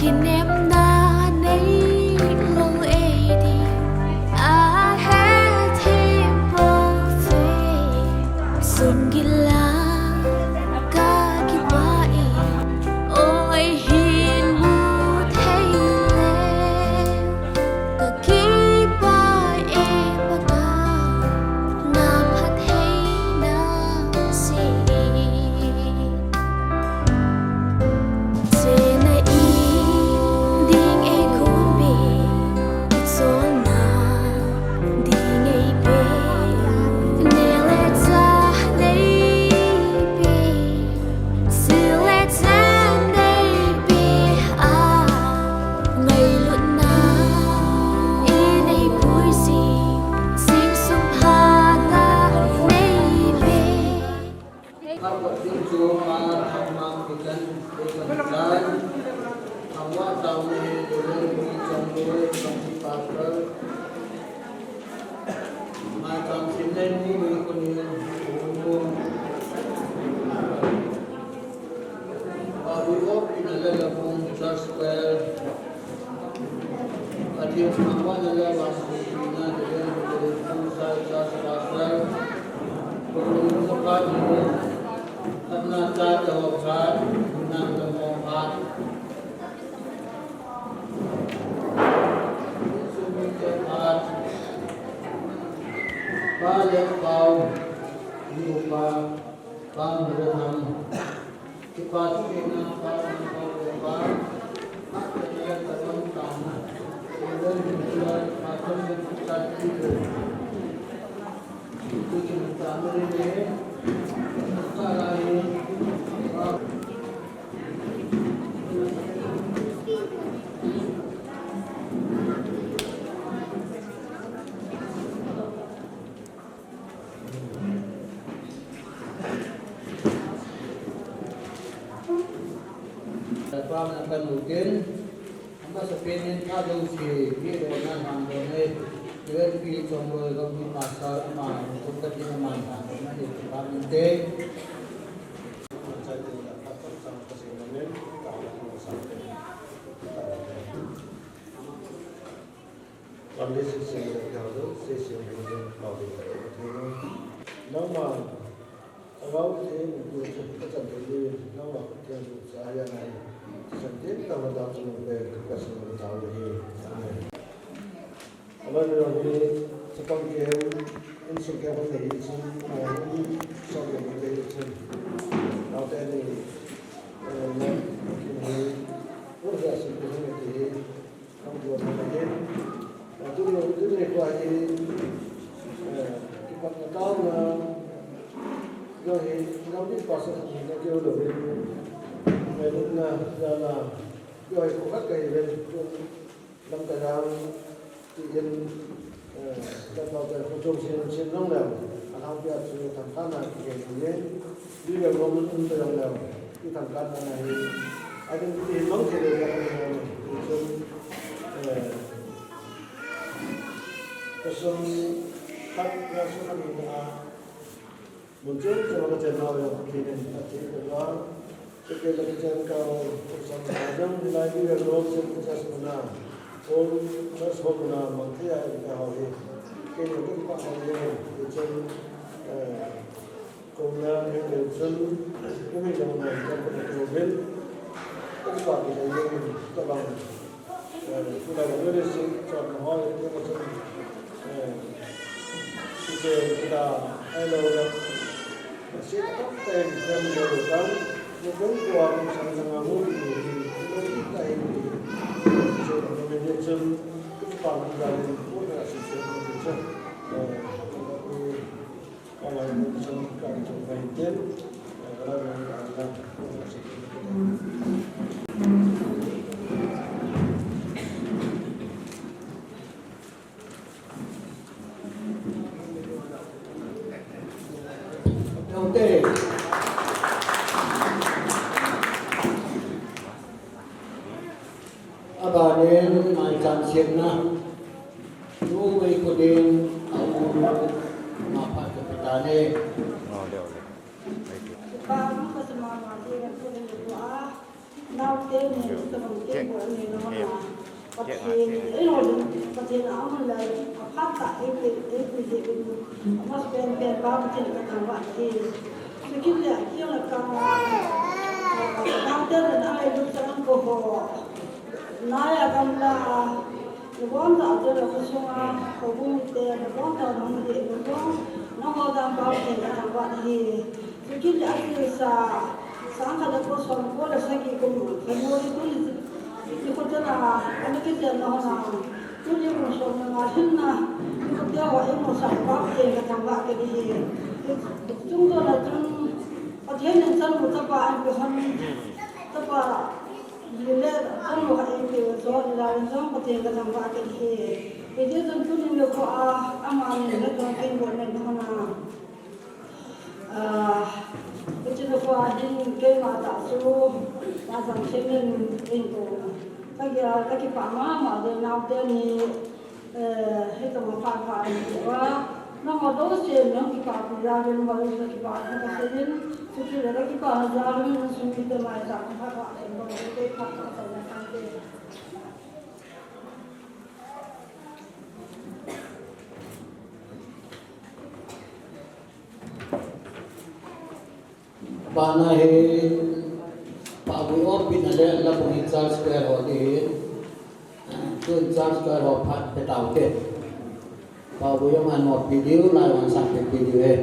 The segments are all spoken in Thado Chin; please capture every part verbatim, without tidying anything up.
Kinemna neilou eidi, ahe thei pouvin, sunggila kakipah e, oi hin mu thei le. Kakipah e Pakai, na phattheina seh. Chena in ding eikhumpi, chonna ding eipe, neh le chah neipe. Sil le chen neipe a, ngailutna in eipui jing, sing sung phatna neipe. Thangvah ding chu, a, Thangmang Christian Education Church, Thangvah Town, Reverend Pi Chongloi, Associate Pastor. Maicham simna in, Pu Mei Khun in, Pu Hun Mung. Pu Hui Op in, Lala Mung Church Choir. Pathen thangvahna le vangsetpina, Reverend Pu Sai Church Pastor. Pu Hun Mung phat in, Patna cha te ho phat, Nang Lam Mong phat. Sumi te phat. Pa le Pau, ni upa, Pa Murethang. Kipa thu neina Pa Murethang le Pa. Pa Murethang le Pa Murethang. Pamna kan utin, amasapen in phat jouse, mi le na hang don e, Reverend Pi Chongloi, Gam Pi Pastor, ama, kum katin ama hang don e, pamna te. Sunday six six, Sunday six six, Sunday six six. Nangma, Lhagao Theng, tu chu kachan thei le, nangma Pathen thu cha hi anai. Chan thei tah a dam chu nang pen, ka kasei nau hi. Amen. Amen. Hi, chapang kem, insung kem ka thei chun, ah, insung kem ka thei chun. Naote ni, eh, na, hi, ur ja sin ka thei hi. Kam duan na hi. Tuni, tuni kho hi, eh, kipatna taona, jong hi, jong hi pastor ni na keu lou hi. Ngailutna, jana, jong hi kho khat kahi ve, lamkai jang, tin, eh, lamkai jang, kho jong sin, sin jong leu, alhangpia chu thangkhatna kikhen ni. Bibel nom um ta jong leu, i thangkhatna na hi, a ding ti mang thei le, a ding ti chun, eh, ka sung khat, ka sung khat ni a, mun chom chom a ka chen nau jong Pathen in a thei ka, ka ke la ka chen ka, ka sung khat jong ni lai Bibel nom chen ka sung na, ko ka sung na mang thei a in ka hao hi, ke ni ka pa hao ye, ti chun, eh, Kona, eh, chun, kami jong na, ka, ka, ka, ka, ka, ka, ka, ka, ka, bang, eh, tulai ka, very sick, chun, ho, eh, ka, ka, chun, eh, ki, ki, ki, da, ai lo, da, si, ka, ka, ka, ka, ka, ka, ni, ko, ko, a, ko, sang, sang, a, mo, ki, ki, ki, ko, ki, ta, ki, ki, so, ko, ni, ni, chun, ko, pa, ko, da, ni, ko, da, si, si, ko, ki, chun, eh, ko, ko, Abanin, maicham sietna. Numei kudin, a ulu, maphat kapitan e. Kipa um ka suma ma te na tu le tu a. Naote ni, tabang te ko ni na ma. Pathen, ei lo ding, Pathen a amun lai, aphat tah, ei pe, ei pe je pe. Mas pen pen pa Pathen ka thangvah e. Sikit le, kiang le kang. Naote ni na ai lu sang ko ho. Naya gamla. Nabon ta te la ko sunga, ko bu te, nabon ta nang ye, nabon, nang ho dam pa te la ta ba ni. Sikit le ati sa, sang khat le ko som ko le sagi ko mu, ko mu ni tu ni, ni ko te na, ani ke te na ho na, tu ni ko som na hin na, ni ko te ho e mo sa pa te la ta ba ke ni. Tung do na tung, Pathen in chan mu ta pa an ko han, ta pa, Lile, kanu ha ei pe jo, ila jong Pathen ka thangvah kei e. Hiti chun tunin le ko a, amani le ko kei bol le na na. Ah, hiti le ko a hin keima ta chu, na jang chen len in ko. Ka ki, ka kipah mama le naote ni, Eh, hitabang phat pha ahi uva. Nangho jouse nang kipapi jal in, nangho jouse kipa in kasei in, chuti le kakipana jal in, insung mite maicham phat pha ahi uva, kei phat pha ahi uva, kei. Bana hi, Pabui office na le, la pung in charge square ho di hi. Tun charge square ho phat pe tau te. Pabui jong an mo video, lai wan sak pe video hi.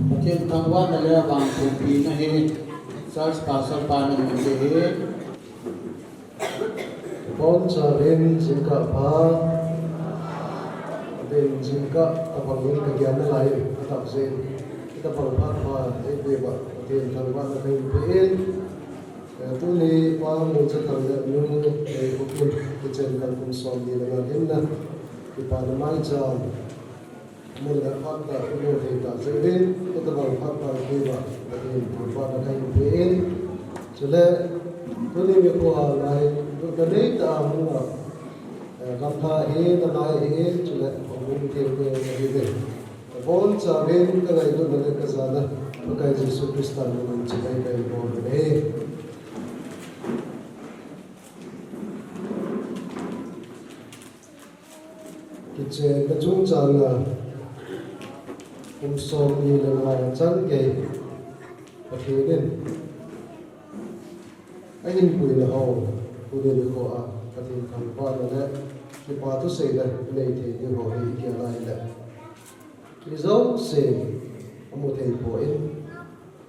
Pathen thangvahna le vangphaopina hi Church Pastor pa na mun te hi. Bonchauvin jingkah pha. Tin jingkah tabang in ka gyan nalai in, atabang jin. Tabang pha pha, ei pe ba, Pathen thangvahna ka hin pe in. Eh, tuni Pa Mungchathang le nu, eh, Neipukim, kichen kan kum som ni le nga hin na, kipana maicham. Mun le phat tah, kimu thei tah jeh uvin, hitabang phat tah kiba, Pathen thangvahna ka hin pe in. Chule, tuni nikho a ngai, lutna neitah a hung a, eh, gamla hi, nalai hi, chule, hung thei te, ka hi ve. Bonchauvin ka ngailutna le ka jana, Pakai Jesu Christa min in chibai ka hin bol e. Kichenna chungchang a, kum som ni le nga chan gei, Pathen in ahin puina ho, tuni nikho a, Pathen thangvahna le kipa thuseina nei thei ding ho hi i gel a ahile, mi jouse amu thei poi.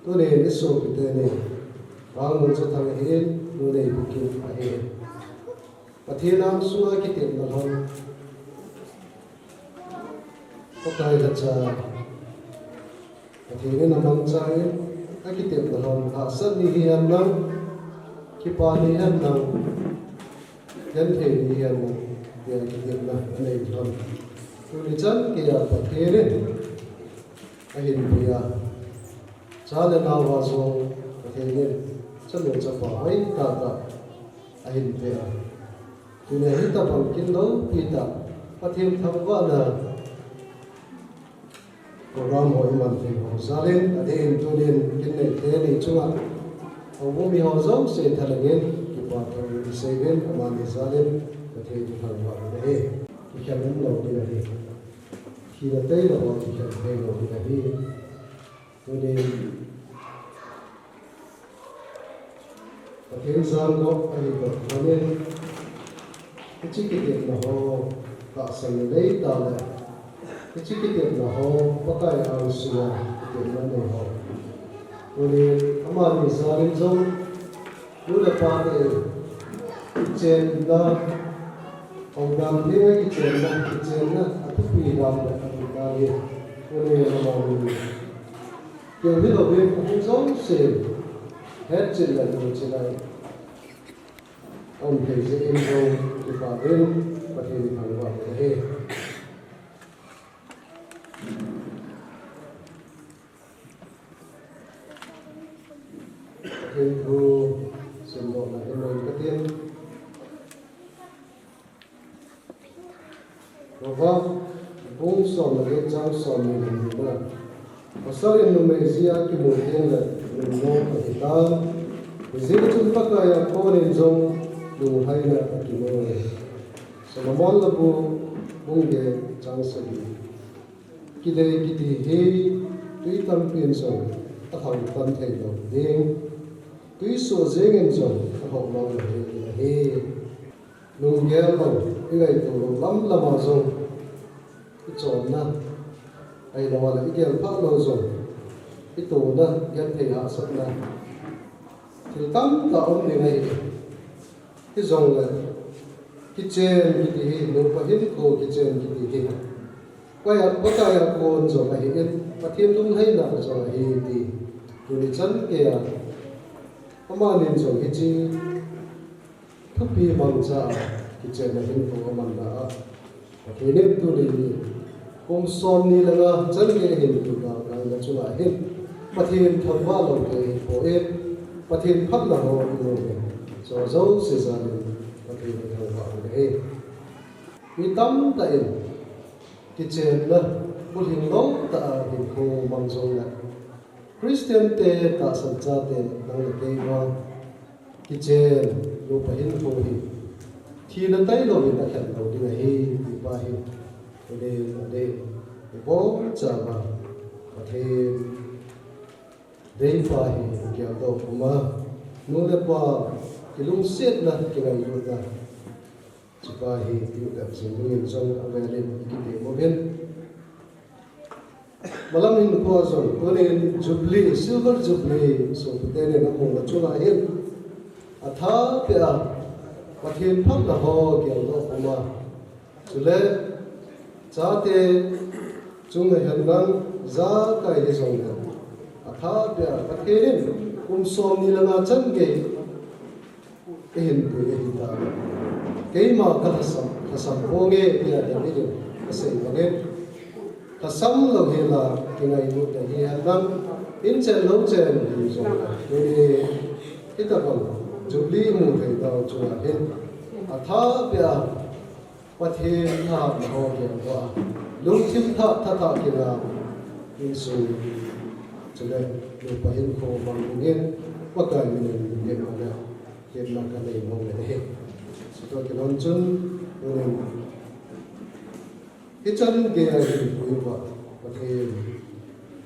Tunin i sopite ni, Pa Mungchathang ahin, nu Neipukim ahin. Pathen angsunga kitepna lhon, Pakai lhacha, Pathen in amangchan, akitepna lhon, hahsat ni hihen lang, kipa ni hihen lang, genthei ni hihen lang, tia kitepna anei lhon. Tuni chan gei a Pathen in ahin pui a. Cha le nao a jong Pathen in chanu chapa hoitah tah ahin pe a. Tuni hitabang kin loupi tah, Pathen thangvahna program ho i man thei ho jal in, adeh in tunin kin neite ni chunga houbung mi ho jouse thalheng in kipa thu i sei uvin, amani jal in Pathen thangvahna hi kikhen umlou ding ahi. Thina tailou a kikhen theilou ding ahi. Tunin Pathen jam lou ahi toh lhonin, hiche kitepna ho tahsanna nei tah le, hiche kitepna ho Pakai angsunga kitepna nei ho. Tunin amani jal in jong, nu le pa te kichenna, houdan dinga kichenna, kichenna athupi dan le athupi dan hi, tunin amani keu hilouvin, ahung jouse hetchet le nuchet a um thei jeh in jong, kipa uvin, Pathen thangvah u ahi. Pathen thu simdohna in nei katin. Proverb bung som le get chang som ni le ni na. Pasal in numei jia kimu teng le nunnom ahi tai. Hijeh chun Pakai a konin jong lunghaina akimu. Solomon labu bung get chang sagi. Kidei kiti hi tui tampin jong athang tan thei lou ding. Tui soh jeng in jong ahoh mang lou ding ahi. Lunggel lou, i ngaito lou lam lam a jong i chonna, ahilou le i gel phah lou jong i tona, genthei hahsatna, thil tamtah um ding ahi. Hijongle, kichen kiti hi, nupa hinkho kichen kiti hi, Pakai a, Pakai a kon jong ahin, Pathen lunglhaina jong ahi ti tuni chan gei a, amanin jong hiche thupi mangcha a kichenna hinkho amanna a, Pathen in tuni hi kum som ni le nga chan gei a hin tuta kaina chunga hin Pathen thangvah lou te ahipoi, Pathen phatna ho i mu le, chu jouse jal in Pathen i thangvah u ahi. Mi tamtah in kichenna, bulhing lou tah a hinkho mang jongle, Christian te tahsan chate nang le kei vang, kichen nupa hinkho hi thina tailou in akhen lou ding ahi, ti pa hi. Adeh, adeh, i bol chama Pathen deipa hi geldoh puma, nu le pa kilungsetna, kingailutna, chu Ka hi ti u ka jing in jong a ve le ki te mo hin. Malam hin ko jong tunin Jubilee, Silver Jubilee, so pute ne na mo na chula hin. A tha pe a, Pathen phat na ho gel do kuma. Chule, chate chung a hen lang, ja kai hi jong le. A tha pe a, Pathen in kum som ni le nga chan gei. Eihin pui ahi ta. Keima ka lhasam, lhasam ponge, tia David in asei bangin. Lhasam lou hela, kingailut ahi hen lang, in chen lou chen hi jong. Tuni, hitabang, Jubilee mu thei dau chunga hin. A tha pe a, Pathen tha na ho gel doh a. Lungthim tha, tha tha kila. Insung. Chule, nupa hin kho bang dingin. Pakai min in min in. Hemna ka nei mong le he. Chutoh kilhon chun, tunin. Hichan gei a hinpui uva, Pathen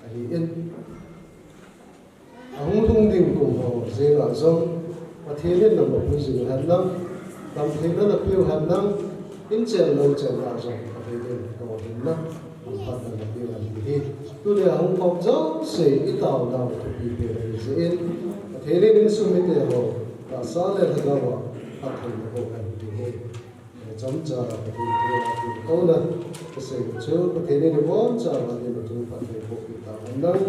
ahi in. Ahung lhung ding kum ho jeng a jong, Pathen in nama pui jing hen lang, damtheina napeu hen lang, in chen lou chen a jong, Pathen in koi hin na. Amphatna napeu ahi. Tuni a hung khom jouse i taonau thupi pen ahi jeh in, Pathen in insung mite ho, tahsa le lhagao a phattheina boh ahi. Chomcha Pathen thu a tin kona, kasei chu Pathen in iboncha a din thu phatthei boh peh tahen lang.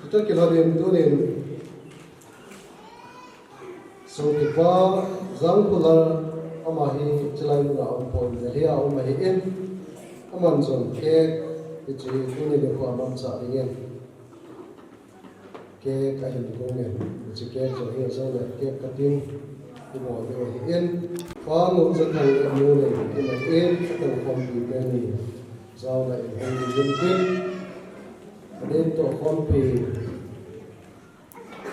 Chutoh kilhon in tunin, Sopipa Jangkholar, ama hi chulai mun a um pon, Delhi a um ahi in, aman jong cake, hiche tuni nikho a mangcha dingin. Cake ahin gong in, hiche cake jong hi ajong le cake cutting, ibol ding ahi in. Pa Nguljathang le anu le in ahi in, atong khompi teni, jaona in hung ding tin. Adin toh khompi.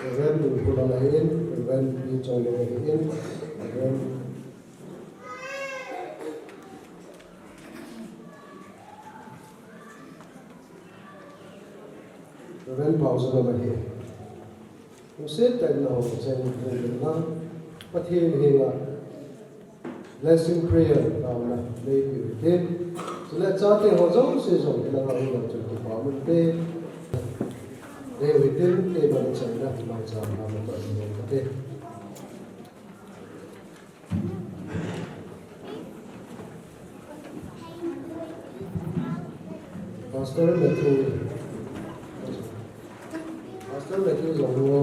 Reverend Bungkhu lam ahin, Reverend Pi Chongloi ahin, Reverend, Reverend Paoja lam ahin. Hung set tah in nahung cheng hung in lang, Pathen henga blessing prayer taona neipeh u hite. Chule chate ho jouse jong hilanga hung lang chun kipa um inte. Nei u hite, keiman chaina mangcha na mata in kate. Pastor Matthew. Pastor Matthew jong lo.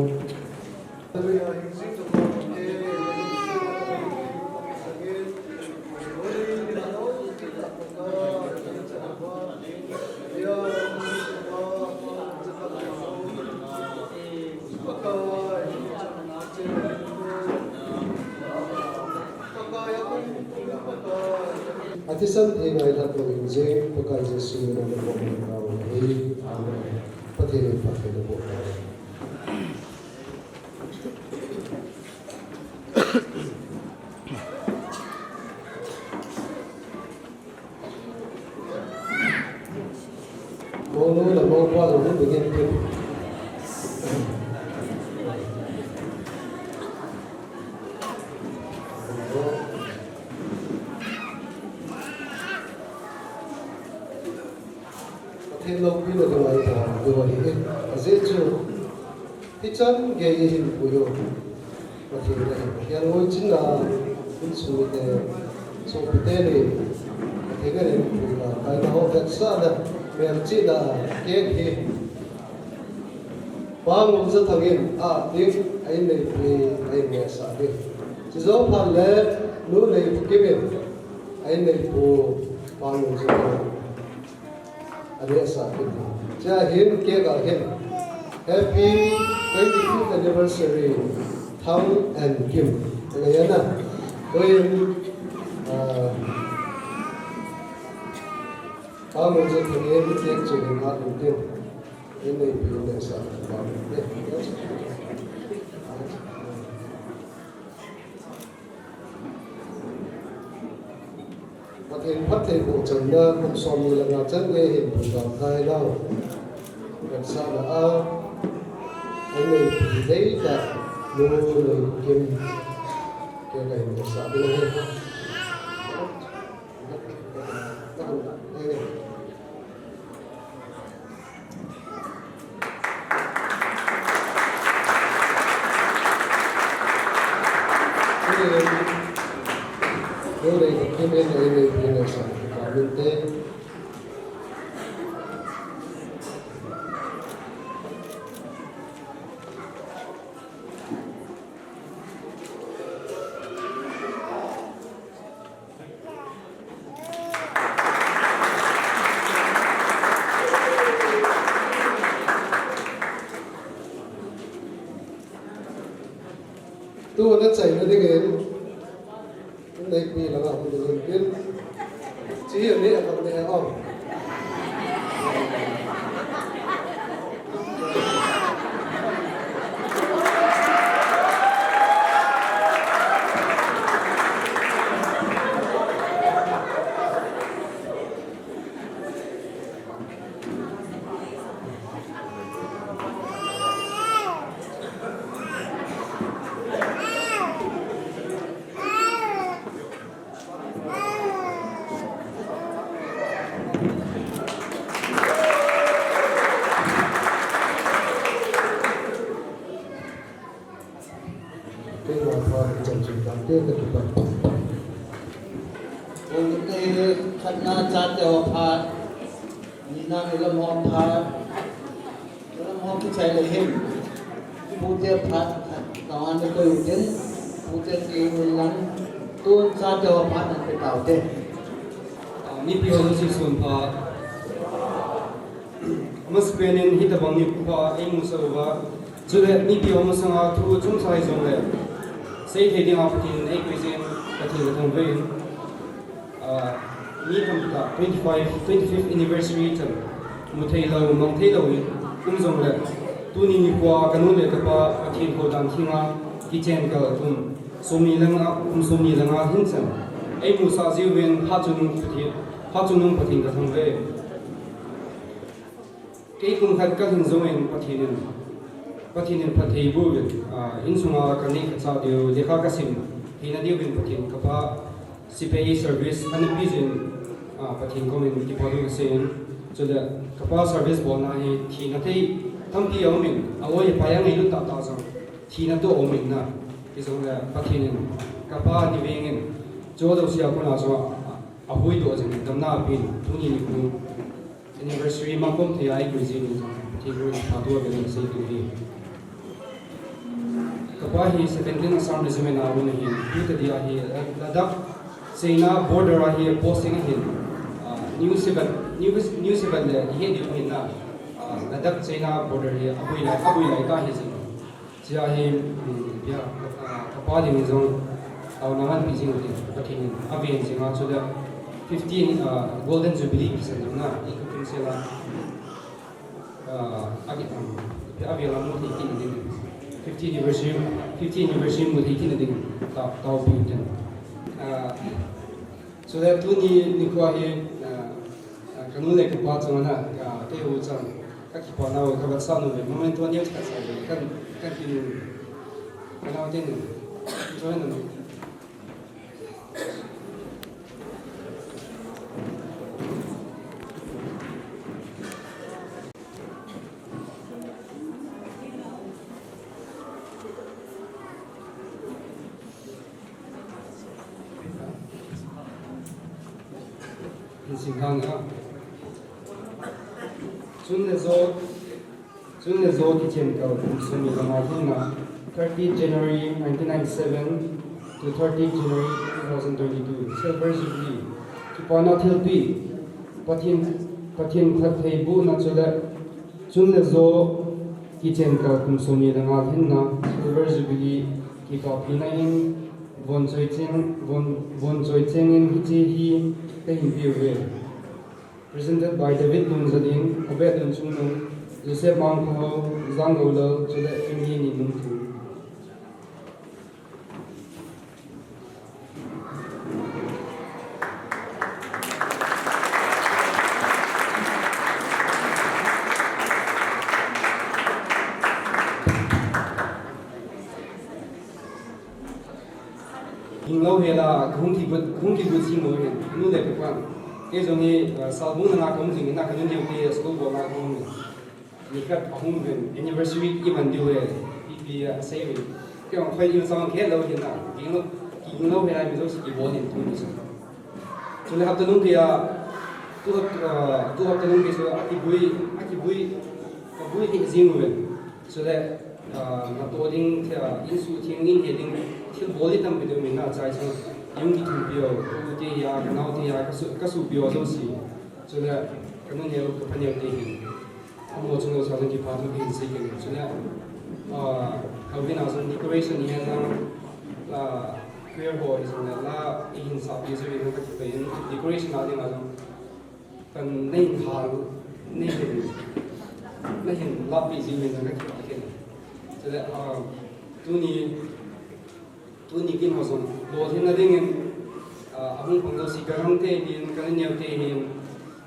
Athisan thei ngailha tou in jeng, Pakai Jesu min a na kom in kau ahi. Amen. Pathen in phatthei naboh tahen. Monu le mopa jong hung ding in tin. Pathen loupina dinga ipa ding ahi. Ajeh chu, hichan gei ihin pui u. Pathen le hin. Hian ngoi chin a, insung mite, sopite ni, Pathen le hin pui na, kaina ho vetsahna, melchihna, cake hi. Pa Nguljathang in, a, ding, a in neipu, a in nehsah ding. Chujou phat le, nu Neiphukim in, a in neipu, Pa Nguljathang. Anehsah kit. Chua hin cake a hin. Happy twenty-fifth anniversary, Thang and Kim. Angai ana. Tuin, ah, Pa Nguljathang in cake chu hin hat in tin. In neipu nehsah kit. Pathen phattheiboh channa kum somni le nga chan gei hin pui dau tai nau. Vetsahna a, a in neipu deitah, nu Neikim, cake a hin vetsah ding ahi. Vinte. Tuna chaina dingin, neipi langa hung dingin tin. Chi hi ni a kam ni a om. Keiho pha, chanchin tante ka kipah. Khatna chate ho pha, nina mi lam ho pha, lam ho kichai le hin. Pute pha, kawan le koi uten, pute ki lam, tun chate ho pha nan pe taute. Mipi ho nusi sun pha. Amasapen in hitabang nikho pha eimusah uva. Chule mipi ho masanga thu chomsa hijongle, seithei dinga Pathen in eipeh jeh in Pathen kathangvah in. Ah, mi tamtah twenty-five, twenty-fifth anniversary chan mutheilou, mangtheilou in um jongle, tuni nikho a kanu le kapa Pathen kho dan thenga kichen kal kum somni le nga, kum somni le nga hin chan eimusah jiuvin phat chungnung Pathen, phat chungnung Pathen kathangvah e. Kei kum khat kalhin jongin Pathen in, Pathen in phatthei boh uvin, ah, insunga kanei kachat diu, lekha kasim theina diuvin Pathen, kapa sepai service ana peh jeh in, ah, Pathen koma kipah thu kasei in, chule kapa service bolna hi thina thei tampi aumin, a-oi apai angailut tahtah jong thina toh aumin na, hijongle Pathen in kapa ni vengin, chu jouse a kona jong a, a, ahuhdoh jingin damna apen, tuni nikho anniversary mangkhom thei a eikoi jeh in jong, Pathen in phatah uvin sei tu hi. Kapa hi seventeen Assam Regiment a um ahin, tu tadi a hi, eh, Ladakh China border a hi posting ahin, ah, New Sivat, New, New Sivat le ihe diu ahin na, ah, Ladakh China border hi aboi lai, aboi lai tah ahi jeh in. Chia hi, um, pia, ah, kapa ding jong, taona ngan pi jing u tin, Pathen in aven jing a, chule fifteen, ah, Golden Jubilee kisan jong na, i ka kin sela, ah, agi, um, pia avel a mu thei kit na ding. Fifty anniversary, fifty anniversary mu thei kit na ding, ta, tao pi u tin. Ah, Chule tuni nikho hi, ah, ah, kanu le kapa chunga, ah, keiho chang, kakipah nau, kavetsah nau ve, memento neo khat sa ve, kan, kan ti nu, kanao te nu, join nu. Chun le jo, chun le jo kichen kal kum somni le nga lhinna, thirty January nineteen ninety-seven to thirty January two thousand twenty-two, Silver Jubilee. Kipana thilpeh, Pathen, Pathen phattheibohna chule, chun le jo kichen kal kum somni le nga lhinna, Silver Jubilee, kipapina in, von choi cheng, von, von choi cheng in hiche hi kahin peuve. Presented by David Lungjading, Obed Lunchungnung, Joseph Mangkhohao, Jang Goulal, chule Kimni Ninungthu. Hinglou hela, kahung kigot, kahung kigot jing lou hin, nu le pa pan. Kei jong hi, ah, Salbung langa kahung jing in, kanu neo te school bol a kahung in. Nikhat ahung uvin, anniversary iman diu ve, ipi asei uvin. Kei jong khoi imacha khelou hin, hinglou, hinglou hela mi jouse kibol in tuni chu. Chule hapta nung keiya, Tu hap, ah, tu hapta lung kei chu akibui, akibui, kabui hih jing uvin. Chule, ah, natoh ding, thil, ah, insuh theng, inhe ding, thil bol hi tampi ding min na chai chu, yung kithumpi ho, u te hi a, kanao te hi a, kasu, kasuhpi ho jouse. Chule, kanu neo, kapa neo te hin. Amaho chunga jong kipathu kahin sei kit e. Chule, ah, houin a jong decoration hi hen lang, ah, choir ho hi jong le la, ihin sahpi jeh in kakipah in, decoration a ding a jong. Kan nei hal, nei hin, nei hin lapi jing in kakipah kit e. Chule, ah, tuni, tuni kin ho jong, lolhinna dingin, ah, ahung pang jouse, ka gangte hin, ka nuneo te hin,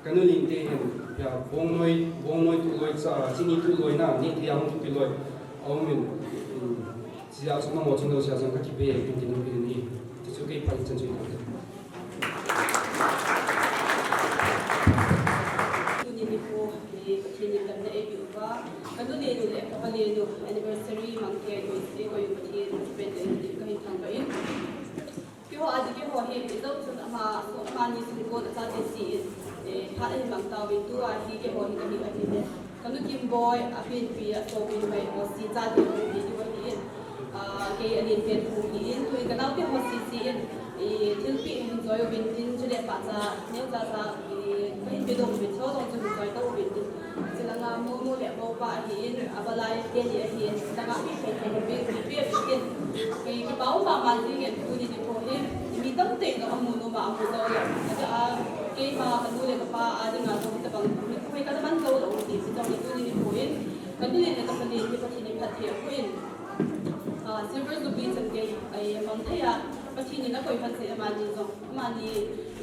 ka nulin te hin, ya, bongnoi, bongnoi tuhloi cha, chini tuhloi na, neh thei a hung thupi loi, aum in, um, chujeh chun amaho chunga jouse a jong kakipah e, kin kin kin ni, ti chu kei phat chan chu. Tuni nikho hi Pathen in damna eipeh uva, kanu le nu le kapa le nu anniversary mang thei a koi, eikoi u Pathen in spend in kahin thangvah in. Keiho a ding keiho hi, ijou chun ama, amani sungkon achate sen in, eh, phat ahin mang tauvin tua hi keiho hi kahi ahi le. Kanu Kimboi, apenpi, asopi numei ho sese chate ho hi, tua hi in, ah, kei alen pen pu hi in, tun kanaote ho sese in, eh, thilpeh hin joi uvin tin, chule pacha, neocha cha, eh, kahin pedoh uvin, chuleh jong chu hin joi tou uvin tin. Chulanga, nu, nu le pa pa ahi in, avalai teni ahi in, chulanga mi thei thei hin pe, pe, pe uvin tin. Kei kipa um mama jing in, tuni nikho hi, mi tamtah in amu nom a, amu jou lou. Ajeh a, keima, kanu le kapa a dinga jong hitabang, mi koi kana man jou lou ti, hitabang tuni nikho in, kanu le kapa le hi Pathen in phatthei apu in, ah, Silver Jubilee chan gei, ai, mang thei a, Pathen in akoi phat seh amani jong, amani,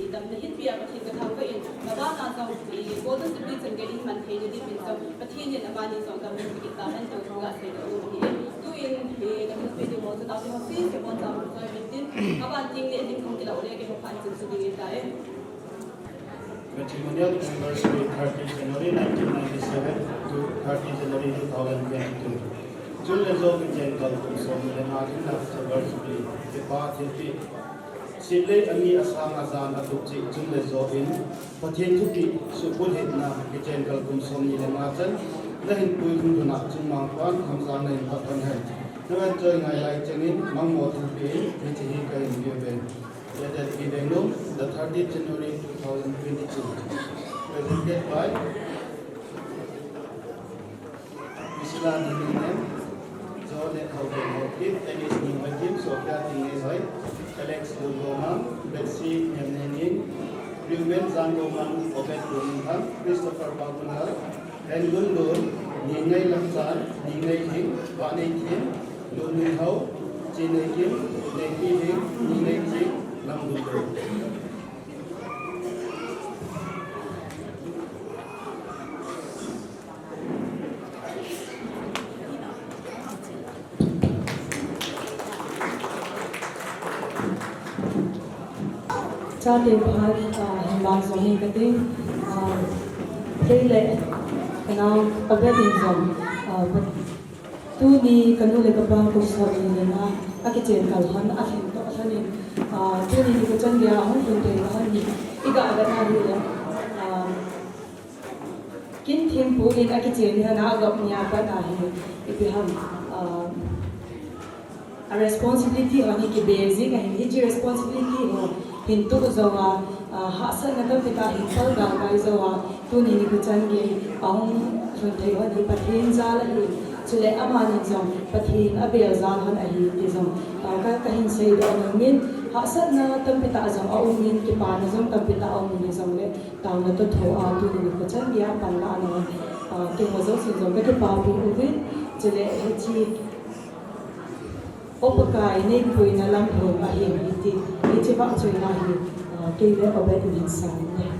i, damna hin pia Pathen kathangvah in, abana jong, i, Golden Jubilee chan gei in man thei na ding in jong, Pathen in amani jong damna hin pia tahen ti chu kasei nom ahi. Tun, eh, kathilpeh ding ho chu, taote ho sese, boncha boncha uvin tin, aban teng le ding khong kila u le keiho phat chan chu ding ahitai. Matrimonial anniversary, thirty January nineteen ninety-seven to thirty January two thousand twenty-two. Chun le jo kichen kal kum som ni le nga in la silver jubilee, kipa thilpeh. Simlei ami asang ajan atup cheh chun le jo in, Pathen thupeh, suhbulhitna, kichen kal kum som ni le nga chan, nahin puilut lhon a chun mangpan hamjang nahin phat lhon hen. Navet choi ngai lai chengin, mangmo thilpeh in, hiche hi kahin pe uve. Let that be the note, the thirtieth January two thousand twenty-two. Presented by Priscilla Nuninem, Jonet Haokip, Dennis Ninghoikim, Sophia Tingneihoik, Alex Lungomang, Betsy Nemnengin, Reuben Zangomang, Obed Lungthang, Christopher Pagunal, Hengun Lun, Ningnei Lamchan, Ningnei Hing, Vahnei Thim, Lun Minhao, Chinnei Kim, Neipi Hing, Ningnei Ching, Lamdun Lun. Chate phat, ah, hin lang jong hi kati, ah, kei le, kanao, Obed in jong, ah, tuni kanu le kapa kum som ni le nga, akichen kal lhon, alhin toh lhon in, ah, tuni nikho chan geiya hung lhun thei lhon hi, iga vetna hi le, ah, Kin thempu in akichen ni lhon a, agop ni a pat a hi, ipi ham, ah, a responsibility ho hi kibe jing ahin, hiche responsibility ho hin tuh jou a, ah, hahsatna tampi tah hin pal galkai jou a, tuni nikho chan gei ahung lhun thei lhon hi Pathen jal ahi, chule amani jong Pathen abel jal lhon ahi ti jong, ah, ka, kahin seidoh nom in, hahsatna tampi tah jong aum in, kipana jong tampi tah aum in hijongle, Taona toh tho a tuni nikho chan geiya panlahna, ah, keiho jousen jong kakipapi uvin, chule hiche, O Pakai neipuina lam lhom ahi, hiti, hiche vahchoina hi, ah, kei le Obed in hin sang e.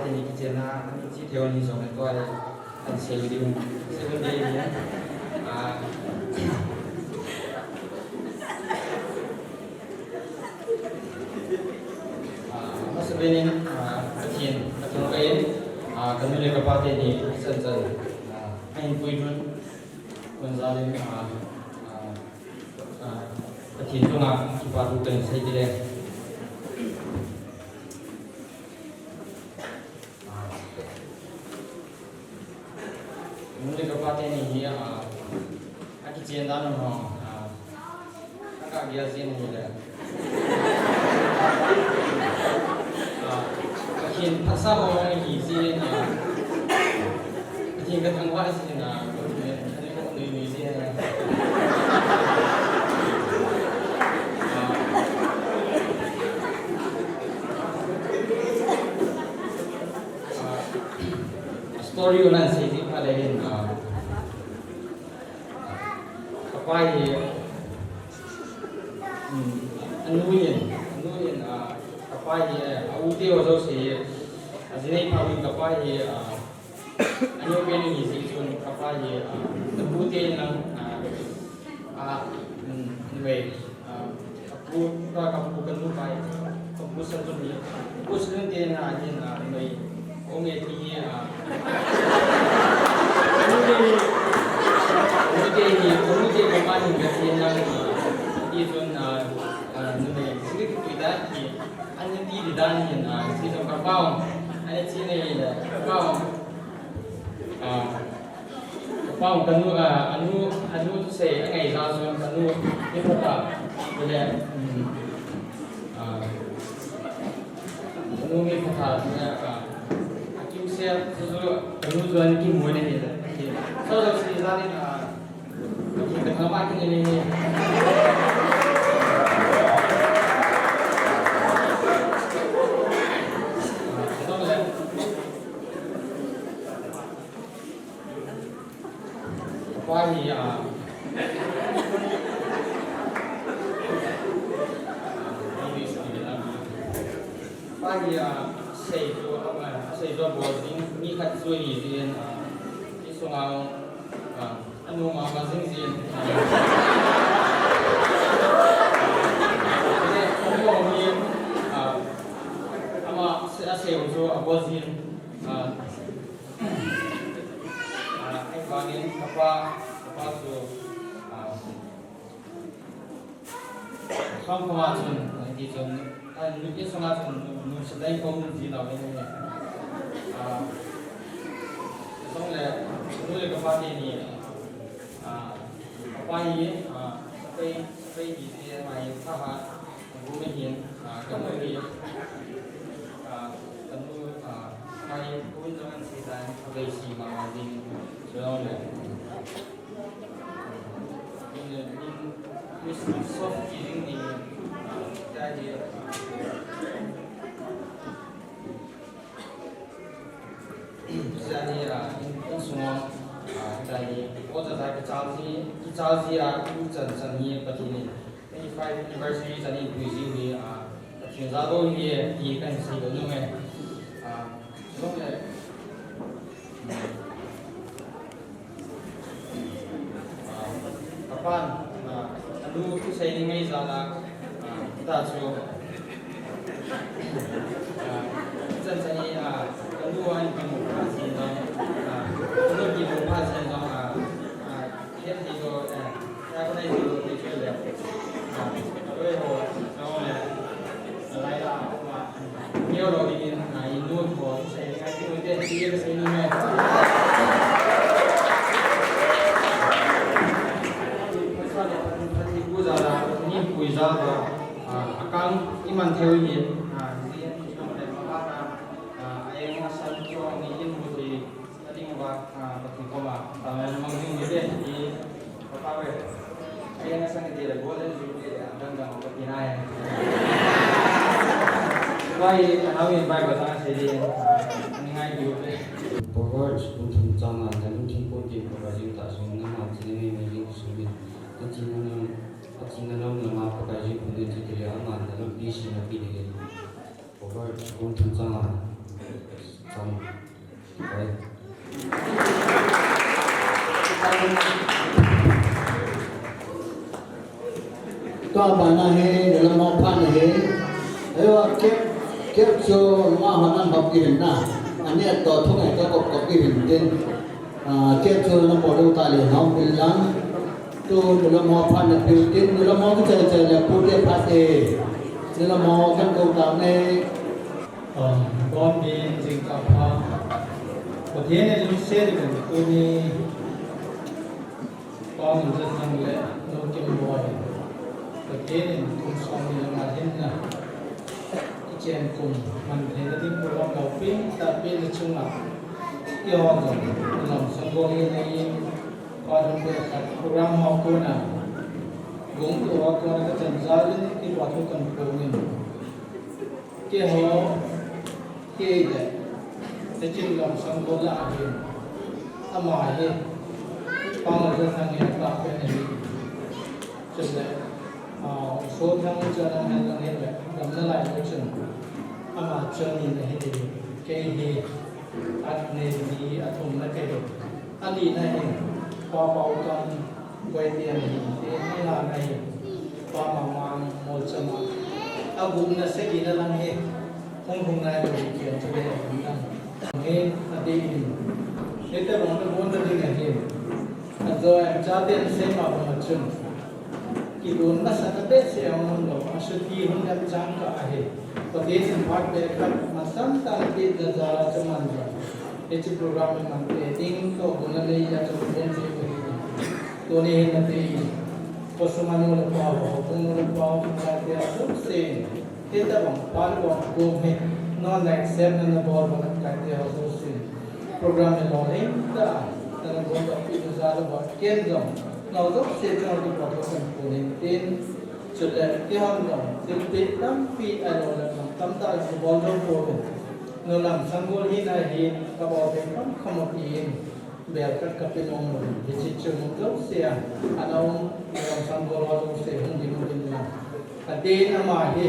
Ni kichenna, ani chi theo ni jong le tua le, ani sei u ding, sei u ding ni. Ah, ah, masa pen in, ah, Pathen, Pathen ka in, ah, ka nu le ka pa teni, chan chan, ah, ahin puilut, kon jal in, ah, ah, ah, Pathen chunga, kipa thu kan sei ding le. Nu le ka pa teni hi, ah, akichen dan u ho, ah, aka gel jin u le. Ah, Pathen phatsa ho hi jin, ah, Pathen ka thangvah jin, ah, ani ko nui nui jin, ah. Ah, ah, story u nan sei ji pha le hin, ah, ka pa hi, um, anu in, anu in, ah, ka pa hi, eh, a u te ho jouse hi, a ji nei pha uvin ka pa hi, ah, anu pen in hi ji chun ka pa hi, ah, ka pu te in lang, ah, ah, um, anyway, ah, Ka pu, ka, ka pu, ka nu pai, ka pu Salun hi, ka pu Salun te na hin, ah, noi, o nge ti hi, ah, nu te hi, nu te hi, nu te ka ma hin ka ti na, ah, ti chun, ah, ah, nu te, sini tu ta hi, ani ti di dan hin, ah, ti chun ka pau, ani ti nei le, ka pau, ah, Ka pa u ka nu, ah, anu, anu thusei angai jal chun ka nu mi phatah, le, um, ah, ka nu mi phatah, le, ah, akiu se, chu chu, ka nu chu ani kimu na hi le, hi. So, so, si jal in, ah, ka thangvah kit in hi. Ah, ka nu le. Ka pa hi, ah, pa hi, ah, sei chu, ah, sei chu abol jing, mi khat chu ahi jin, ah, insunga, ah, anu mama jing jin, ah, anu hi, ah, ama sei, asei chu abol jin, ah, Ah, ahivangin ka pa, ka pa chu, ah, song koma chun, ah, ti chun, ah, nu, insunga chun, nu, nu, sila in kong ji lou in, ah, song le, nu le ka pa teni, ah, ka pa hi, ah, sapai, sapai hi te mai tha ha, Gum hin, ah, ka nu hi, ah, ka nu, ah, mai kun jong an si tan, ka bei si mama jing, so le. Ni, ni, ni soft ki jing ni, ah, ta di, ah, Jani, ah, in, insunga, ah, jani, o jajai kichal ji, kichal ji, ah, in chan chan hi Pathen in twenty-five anniversary chan in pui ji hi, ah, Pathen jal bou hi, ti kan sei lou nung e. Ah, nung e. Ah, ka pan, ah, anu thusei ni ngai jal a, ah, ta chu, ah, chan chan hi, ah, anu an kimu pha jin jong, ah, anu kimu pha jin jong, ah, ah, het thei lou, eh, ta ko nai thei lou, thei chu le, ah, a loi ho, jong le, a lai la, ah, Neo lou dingin, ah, i nu ho, sei ngai ti u te, ti ka sei nu me. Phathi pu jal a, ni pui jal a, ah, akang i man thei u hi, ah, ji, ah, a eng a san chu ni in mu thei. Ka ding uva, ah, Pathen koma, taona mang ding hite, ti, ka pa ve. Ka eng a sang te le, golden jubilee le, dang dang ka ti nai. Bai, ka nau in bai ka sang se di, ah, ni ngai diu ve. Proverbs bung thum chang nga, na lungthim pon tin Pakai jing tah jong, nangma china ngai ngai jing kisung in. Na china nom, na china nom lama Pakai jing pon in, chutile aman na lampi sina pe ding in. Proverbs bung thum chang nga. Chang. Hai. Tua bana hi, nilamo phan hi. Ayo, kep, kep chu ma hon an hop irin na. Ani to thung ai ka kop kop irin tin. Ah, kep chu na mo lu ta le hom pil lang. Tu nilamo phan na pil tin, nilamo ki chai chai le pu te pha te. Nilamo kan ko ta ne. Ah, bon din jingkah pha. Pathen in lungset in tuni Pa Nunzathang le Nu Kimboi, Pathen in kum somni le nga hinna kichen kum man theina ding program loupitah pen chunga, keiho jong lam sanggol hina in, Pa Nunzathang program ho kona, gongtu ho kona kachan jal in kipa thu kahin phong in. Keiho, kei le, hiche lam sanggol lah a hin, ama hi, Pa Nunzathang in atahpen ahi. Chule, ah, Sothang chu anung hen lang hile, damna lai le chun, ama chu ani na hi, kei hi, at nei ni, athumna kei hi. Alina hi, Pa Paokam, Koiti ana hi, ti, angana hi, Pa Mangmang, Molcham a. Agupna, sagina lang hi, hung hung nailou hi kei chu le, lang. Hi, ati in. Hitobang nabon na ding ahi. Ajo em chate in seima bang a chun. Kigonna sa kabehseh a um lou, asuti hun lam chang kah ahi. Pathen in phat be khat, masang tah a pi na jal a chu man jal. Hiche program hi man te ding toh guna nei a chu bon jing ahi. Tuni hin nati in, khosung a nu le pa ho, houbung nu le pa ho, khanglaite a jouse, hitobang pa le bang gom hi, non accept na nabol uva lamkai te ho jouse, program hi lolhing tah a nana bol doh pi na jal uva, ken jong, nao jouse chunga kipa thu kahin phong in tin, chule keihon jong, thilpeh tampi ahilou le, tamtah le kabol jou pouvin, nu lam sanggol hina hin, kabol thei kham kham u tin, bel khat kape nom uve. Hiche chu mun jouse a, ana um, lam sanggol ho jouse hung ding uvin lang. Adeh in ama hi,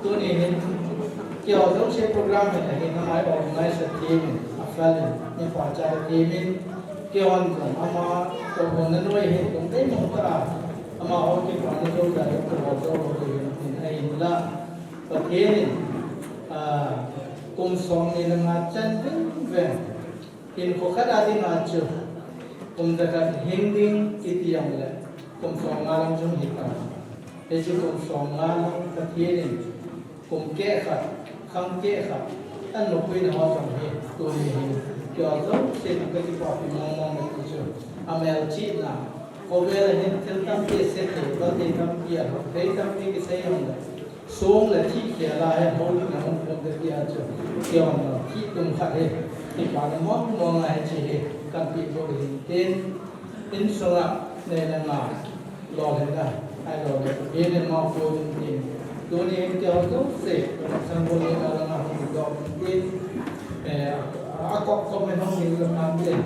tuni hin, keiho jouse program hin ahin, ama hi organize a team in, afel in, mi pachat a team in, keihon jong ama toh hon nanoi hi, kum tei mong tah a, amaho kipana jou dan in, kabol jou lou ding in, ahinla, Pathen in, ah, kum somni le nga chan veng veng, hinkho khat a dinga chu, kum jakhat hing ding kiti jongle, kum somnga lang jong hitam. Hiche kum somnga lang Pathen in, kum keh khat, khang keh khat, ana puina ho jong hi, tuni hin, keiho jouse in kakipapi mong mong e ti chu, amelchihna, khovel a hin thil tampi ase thei, val thei tampi, alhah thei tampi kisei jongle, song le thih khel a hi houlimna hung pon kati a chu, keiho jong thih tum khat hi, kipana mong mong a hiche hi, kahin peh bou hin tin, insunga nei le gou, lolhinna, ahilou le, Pathen in amaho puiyin tin, tuni hin keiho jouse, sanggol hina langa hung doh tin, eh, akop kop in hung hin le kan tin,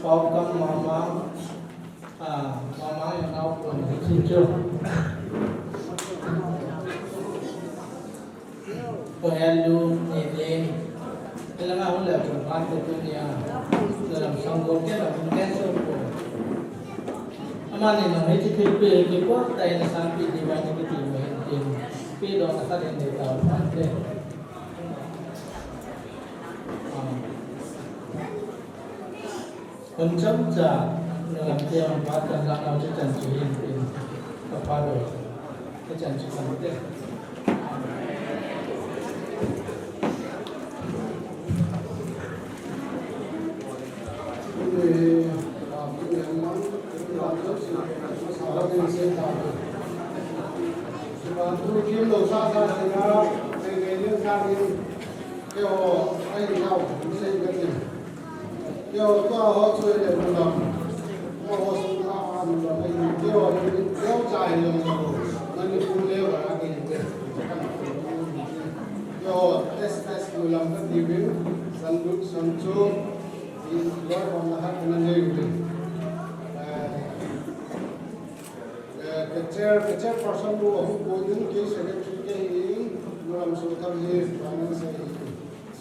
Paokam, Mamang, Ah, Mamang in nao pon hi chu. Ko hen lu ni ni. Elanga hung le chu man ko tu ni a. Lam sanggol kei la hung kei so ko. Amani nang hiche thilpeh hi kipah tah in asanpeh diu ahi kiti mo hin tin. Peh doh na khat in dei tao phat te. Ah. Hun chomcha, nalam te hung phat kan lang nau chu chan chu hin tin, ka pha lou, ka chan chu kan te. Keiho, ahi nau, sei ka ti. Keiho, tua ho chu le nulam. Tua ho sung a, a nulam ahi. Keiho, keiho cha hi jong sa ko. Nani pu le wa la ke te. Keiho, S S nulam ka ti uvin. San du, san chu. I loi hon la ha ka na le uvin. Eh, eh, ka chair, ka chairperson nu ahung pon in, kei secretary ka hi in, nulam su tham hi, finance hi.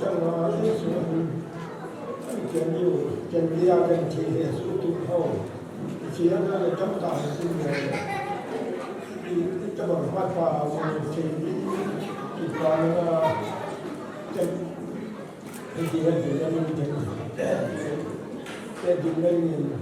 Tang a, Jesu, ken diu, ken dia, ken thi he su tu ho. Chi a na le tam ta he su le. I, i ta bang pa pa mo chi, i, i pa na, ken, ken dia, ken dia, ken dia. Ken dia, ken dia.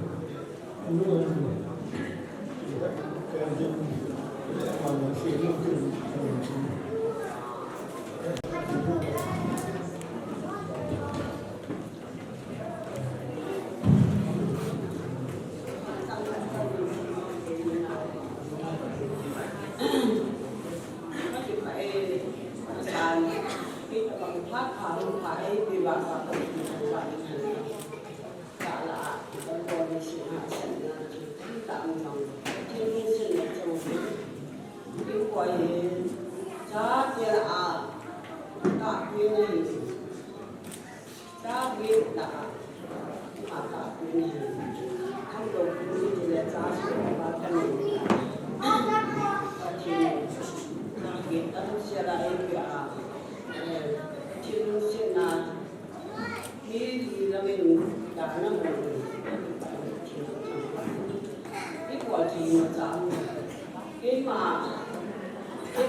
Hi, hi lamin dana mun. Hi kua thei ma chang. Keima,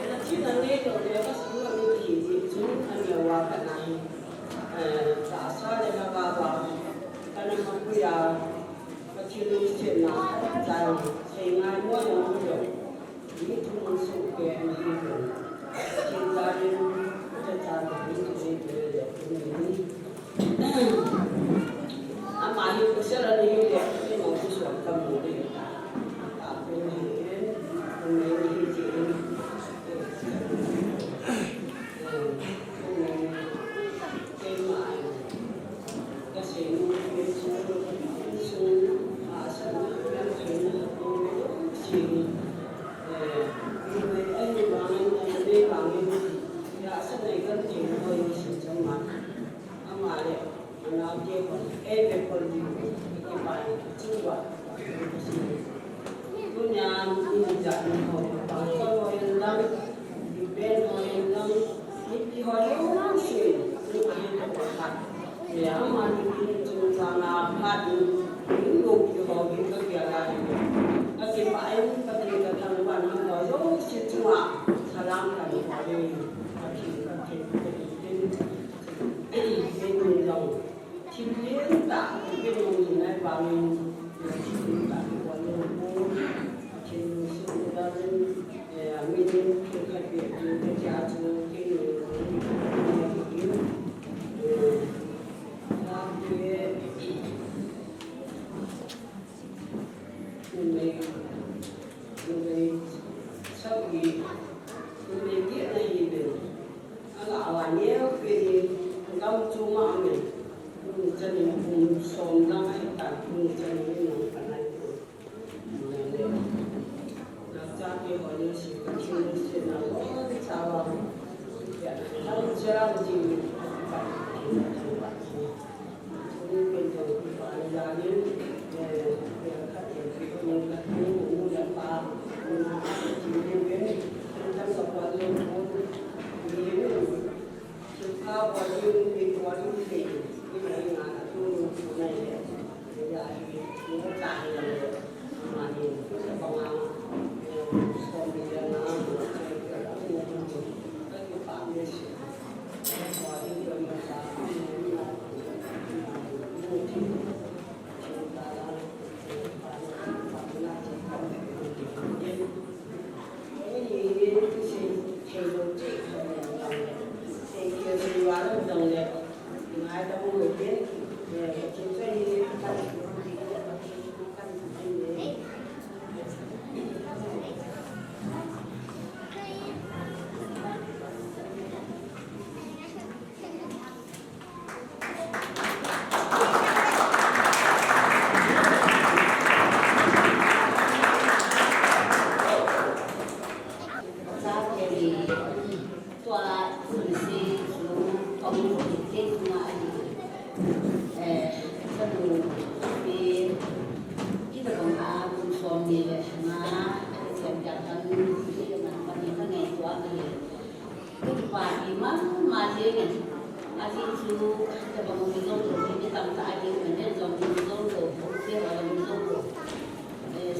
na thina nei lou le, ka sung a mi thi, thi chun a neo a ka na hi. Eh, tahsa le lhagao a, ka na ma pui a, ka thil lungsetna, chang, sei ngai mo le mo le. Ama hi pasal a ni hi le, ni ma ku suan ka mu le. Ka ku ni, ku ni ni hi ji. Keima ai. Ka sei nu, ke su, su, a sa, ka sei nu, ku si.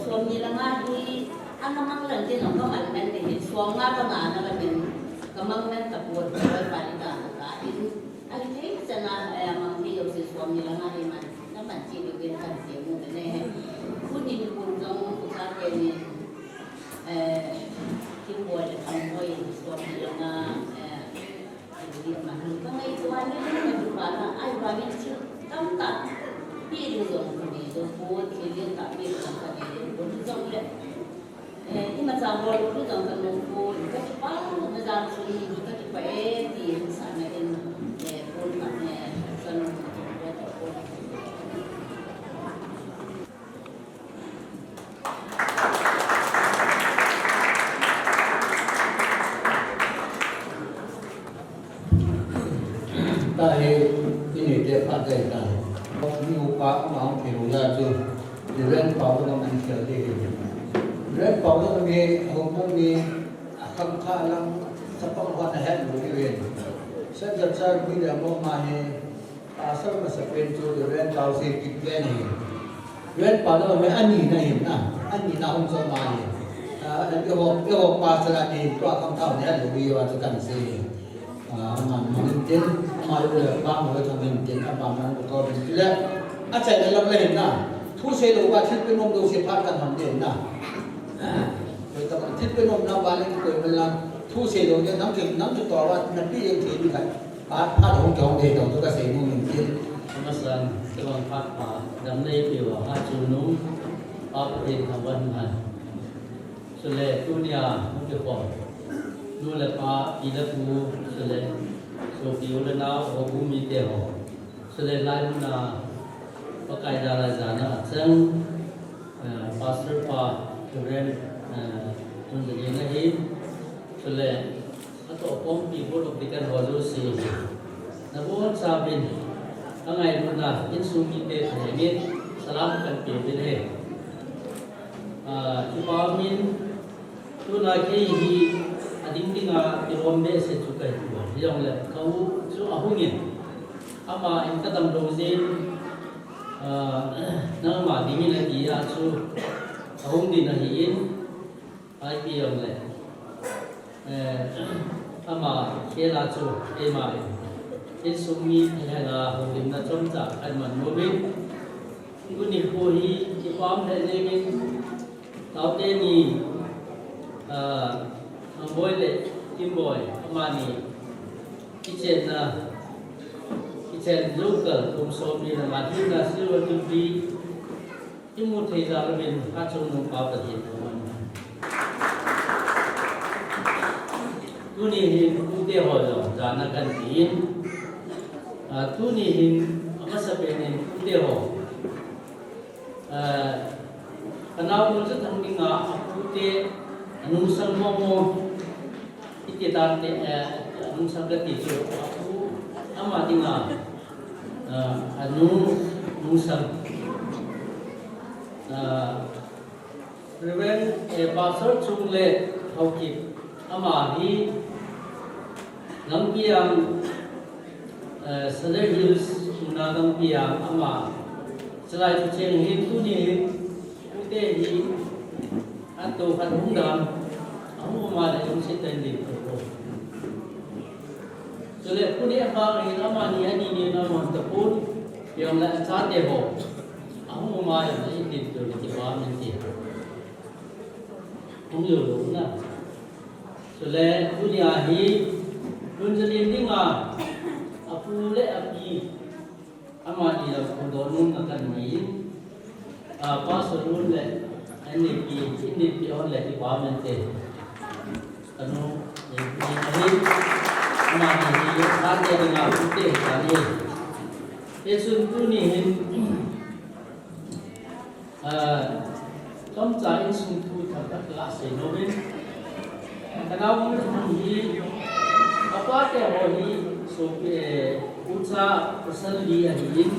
Somni langa hi, ana mang lang din, ka man man te hin, som nga ka nga na ka din, ka mang man ta pon, ka pai pa ni ka ka in. Ai te sana, eh, mang te yo se somni langa hi man, na man chi ni wen kan te mu ne. Kun ni kun jong ku ta ke ni, eh, kin bo le kan bo in somni langa, eh, Tahi, ini te pha te ta. Ni upa ama hung thei lou jeh chu. Reverend Pau Dam in thei ding ahi. Reverend Pau Dam hi, hung kum ni, akham kha lang, chapang hon ahet lou ding ahi. Saint Joseph mi le mo ma hi, Pastor masapen chu Reverend Tausei Kipgen ahi. Reverend Pau Dam hi ani na hin na, ani na hung chom ahi. Ah, eiho, eiho pastor ani tua kam thao ne lu ri wa chu kan sei. Ah, man man tin, ama lu le pa mo le thang tin, ama man ko to tin le. Achai le lam le hin na. Thu sei lou va thil pe nom lou se phat kan ham tin na. Koi ta thil pe nom na va le koi man la. Thu sei lou ne nam ke nam chu to va na pi yeng thei ni kai. Phat, phat hung kihong thei tau chu kasei nom in tin. Amasan, kibang phat pha, dam nei peuva, ha chu nu, Pa Pathen thangvah in umhen. Chule, tunia, hung kikhom. Nu le pa, pi le pu, chule, sopi u le nao, houbung mite ho. Chule, lai muna, Pakai dalhah jana achang, eh, Pastor pa, Reverend, eh, Tunjagin ahi. Chule, Atoh khompi Board of Deacon ho jouse. Nabonchauvin, kangailutna, insung mite thangin, salam kanpe uvin ahi. Ah, kipa umin, tuna kei hi, ading dinga, kilom behseh chu kahi poi. Hijongle, ka u chu ahungin. Ama in kadam lou jeh in, ah, nangma dingin ati a chu, ahung ding ahin. Ahi jongle, eh, ama khel a chu, eima in, insung mi thalhenga houlimna chomcha kahin man nom in, Tuni kho hi kipah le jengin, taote ni, ah, Thangboi le Timboi, amani kichenna, kichen jou kal kum somni le nga hinna Silver Jubilee imu thei jal uvin, achung nung pa Pathen thangvah in. Tuni hin pute ho jong jana kan tin, ah, tuni hin amasapen in pute ho, ah, kanao Murzathang dinga apute anungsang mong mong iti tante, eh, anungsang kati chu apu ama dinga, ah, anu nungsang, ah, Reverend, eh, Pastor Chungle Haokip, ama hi Langpiang, eh, Sadar Hills, Chungna Langpiang, ama chulai chu cheng hin tuni hin pute hi ato khat hung dan, ahung ama le hung sit ten din ko. Chule puni ama hin amani ani ni na mon tapon, yong la chate ho. Ahung ama le in din to le ti ba men ti. Hung yo lo na. Chule, tunia hi, Lunjalin dinga, apu le api, amani la khodon nung na kan mai in, a, Pastor Lun le, N D P, N D P on le department te. Kanu, eh, ni hi, amani hi, sa te dinga, pute kani. Hichun tuni hin, Ah, chomcha insung thu thakhat la sei nom in. Kanao Murzathang hi, apa te ho hi, sopi, eh, ucha pasal li ahi in.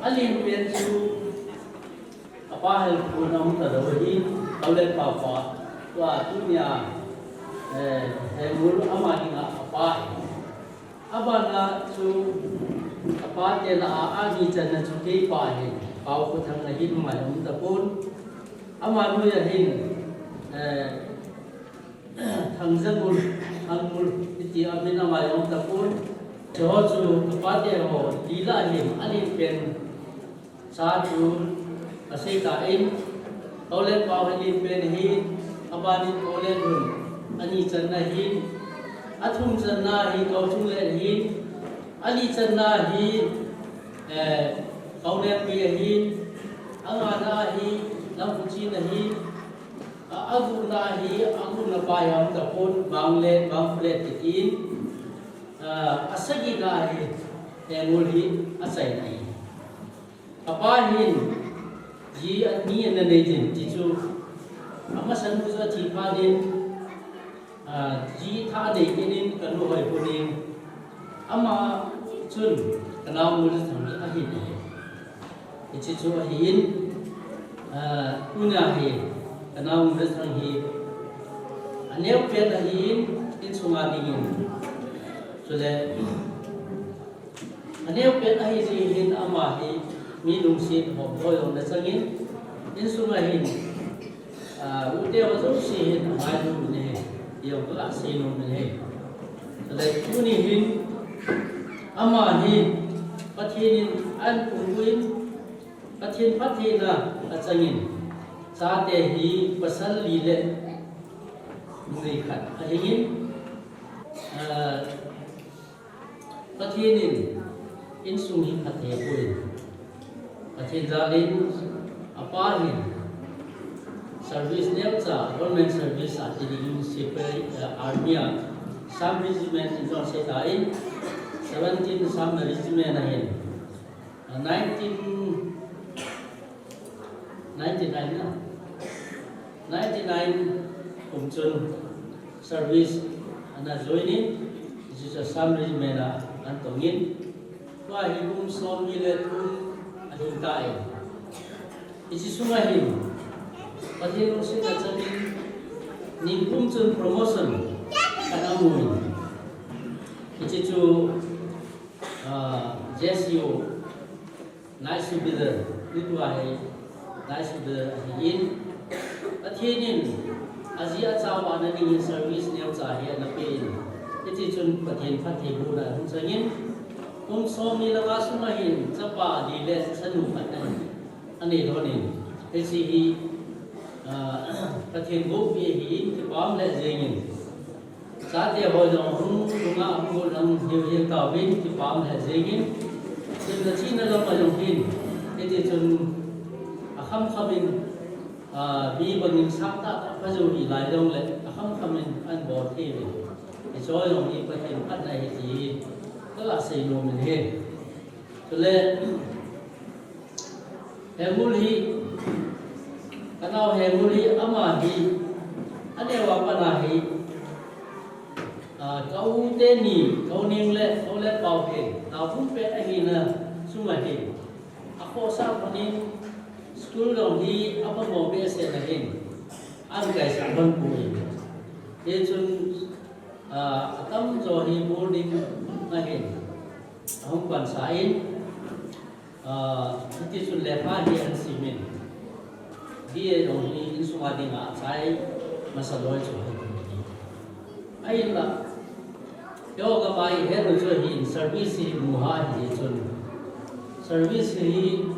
Alen pen chu, apa hel pun aum ta lou hi, aule papa, tua tunia, eh, Hemul ama dinga apa hi. Abana chu apa te lah a, ani channa chu keipa ahi, Paokhothang ahin, ama um tapon. Ama noiya hin, eh, Thangjangul, Thangmul, iti amin ama um tapon. Chuho chu apa te ho, li lah ahin, alen pen Sa chu asei tan, Aule Pao hi alen pen ahin, abanin Aule Lhun, ani channa ahin, athum channa hi Kaochungle ahin, ali channa hi, eh, Kaolempi ahin, angana hi Lampuchin ahin, a, agupna hi, agupna pa hi aum tapon, Bangle, Bangphulet titin, a, asagina hi, eh, Ngul hi achaina ahi. Kapa hin, ji ani ana nei jin, ti chu, amasan nu chu athi phat in, ah, ji thah anei kit in, kanu hoi pon in, ama chun, kanao Murzathang hi ahin ahi. Hiche chu ahin, ah, tuna hi, kanao Murzathang hi, aneo pen ahin, insunga dingin. Chule, Aneo pen ahi jeh hin ama hi mi lungset hom loi jong nachangin, insunga hin, ah, ute ho jouse hin angailu in ahi, ti jong kaga sei nom in ahi. Chule tuni hin, ama hi Pathen in ahin pumpi in, Pathen phattheina achangin, chate hi pasal li le numei khat ahingin, ah, Pathen in insung hi phatthei poi. Pathen jalin apa hin service neocha, government service a ti ding sepai, eh, army a, Assam Regiment in jong sei tan, seventeen Assam Regiment ahin. Ah, nineteen, ninety-nine na. Ninety-nine kum chun service ana join in, hiche chu Assam Regiment a ana tong in. Tua hi kum somni le thum ahung tan. Hiche sunga hin, Pathen lungsetna changin, nikum chun promotion ana mu in. Hiche chu, ah, J S U Night Supervisor, tutua hi Night Supervisor ahin, Pathen in aji acha vahna dingin service neocha hi ana pe in, hiti chun Pathen phattheibohna ahung changin, Kum som ni le nga sung a hin chapa li le chanu khat ahi. Ani lhon in, hiche hi, ah, Pathen goupi ahin, kipah lheh jengin. Chate ho jong hung, hung a hung lang hiu hiu tauvin, kipah lheh jengin. Chun na china lam a jong hin, hiti chun akham kham in, ah, mi bangin sang tah tah pha jou hi lai jong le, akham kham in ahin bol thei uvin. Hiche jong hi Pathen phatna ahi ti hi, ka la sei nom in ahi. Chule, Hengul hi, ka nao Hengul hi, ama hi, aneo a pat a hi, ah, ka u teni, ka u Ning le, ka u Letpao hi, nao thum pet ahina sung a hi, akhohsah lhon in, school jong hi, aphamo behseh na hin, ahin kaisah lhon poi. Hichun, ah, atamjo hi boarding a hin, ahung pansa in, Ah, hiti chun lekha hi ahin sim in. B A jong hi insung a dinga achai masa loi chu ahi. Ahinla, keiho kapa ihet u chu hi service hi mu ha hi chun. Service hi,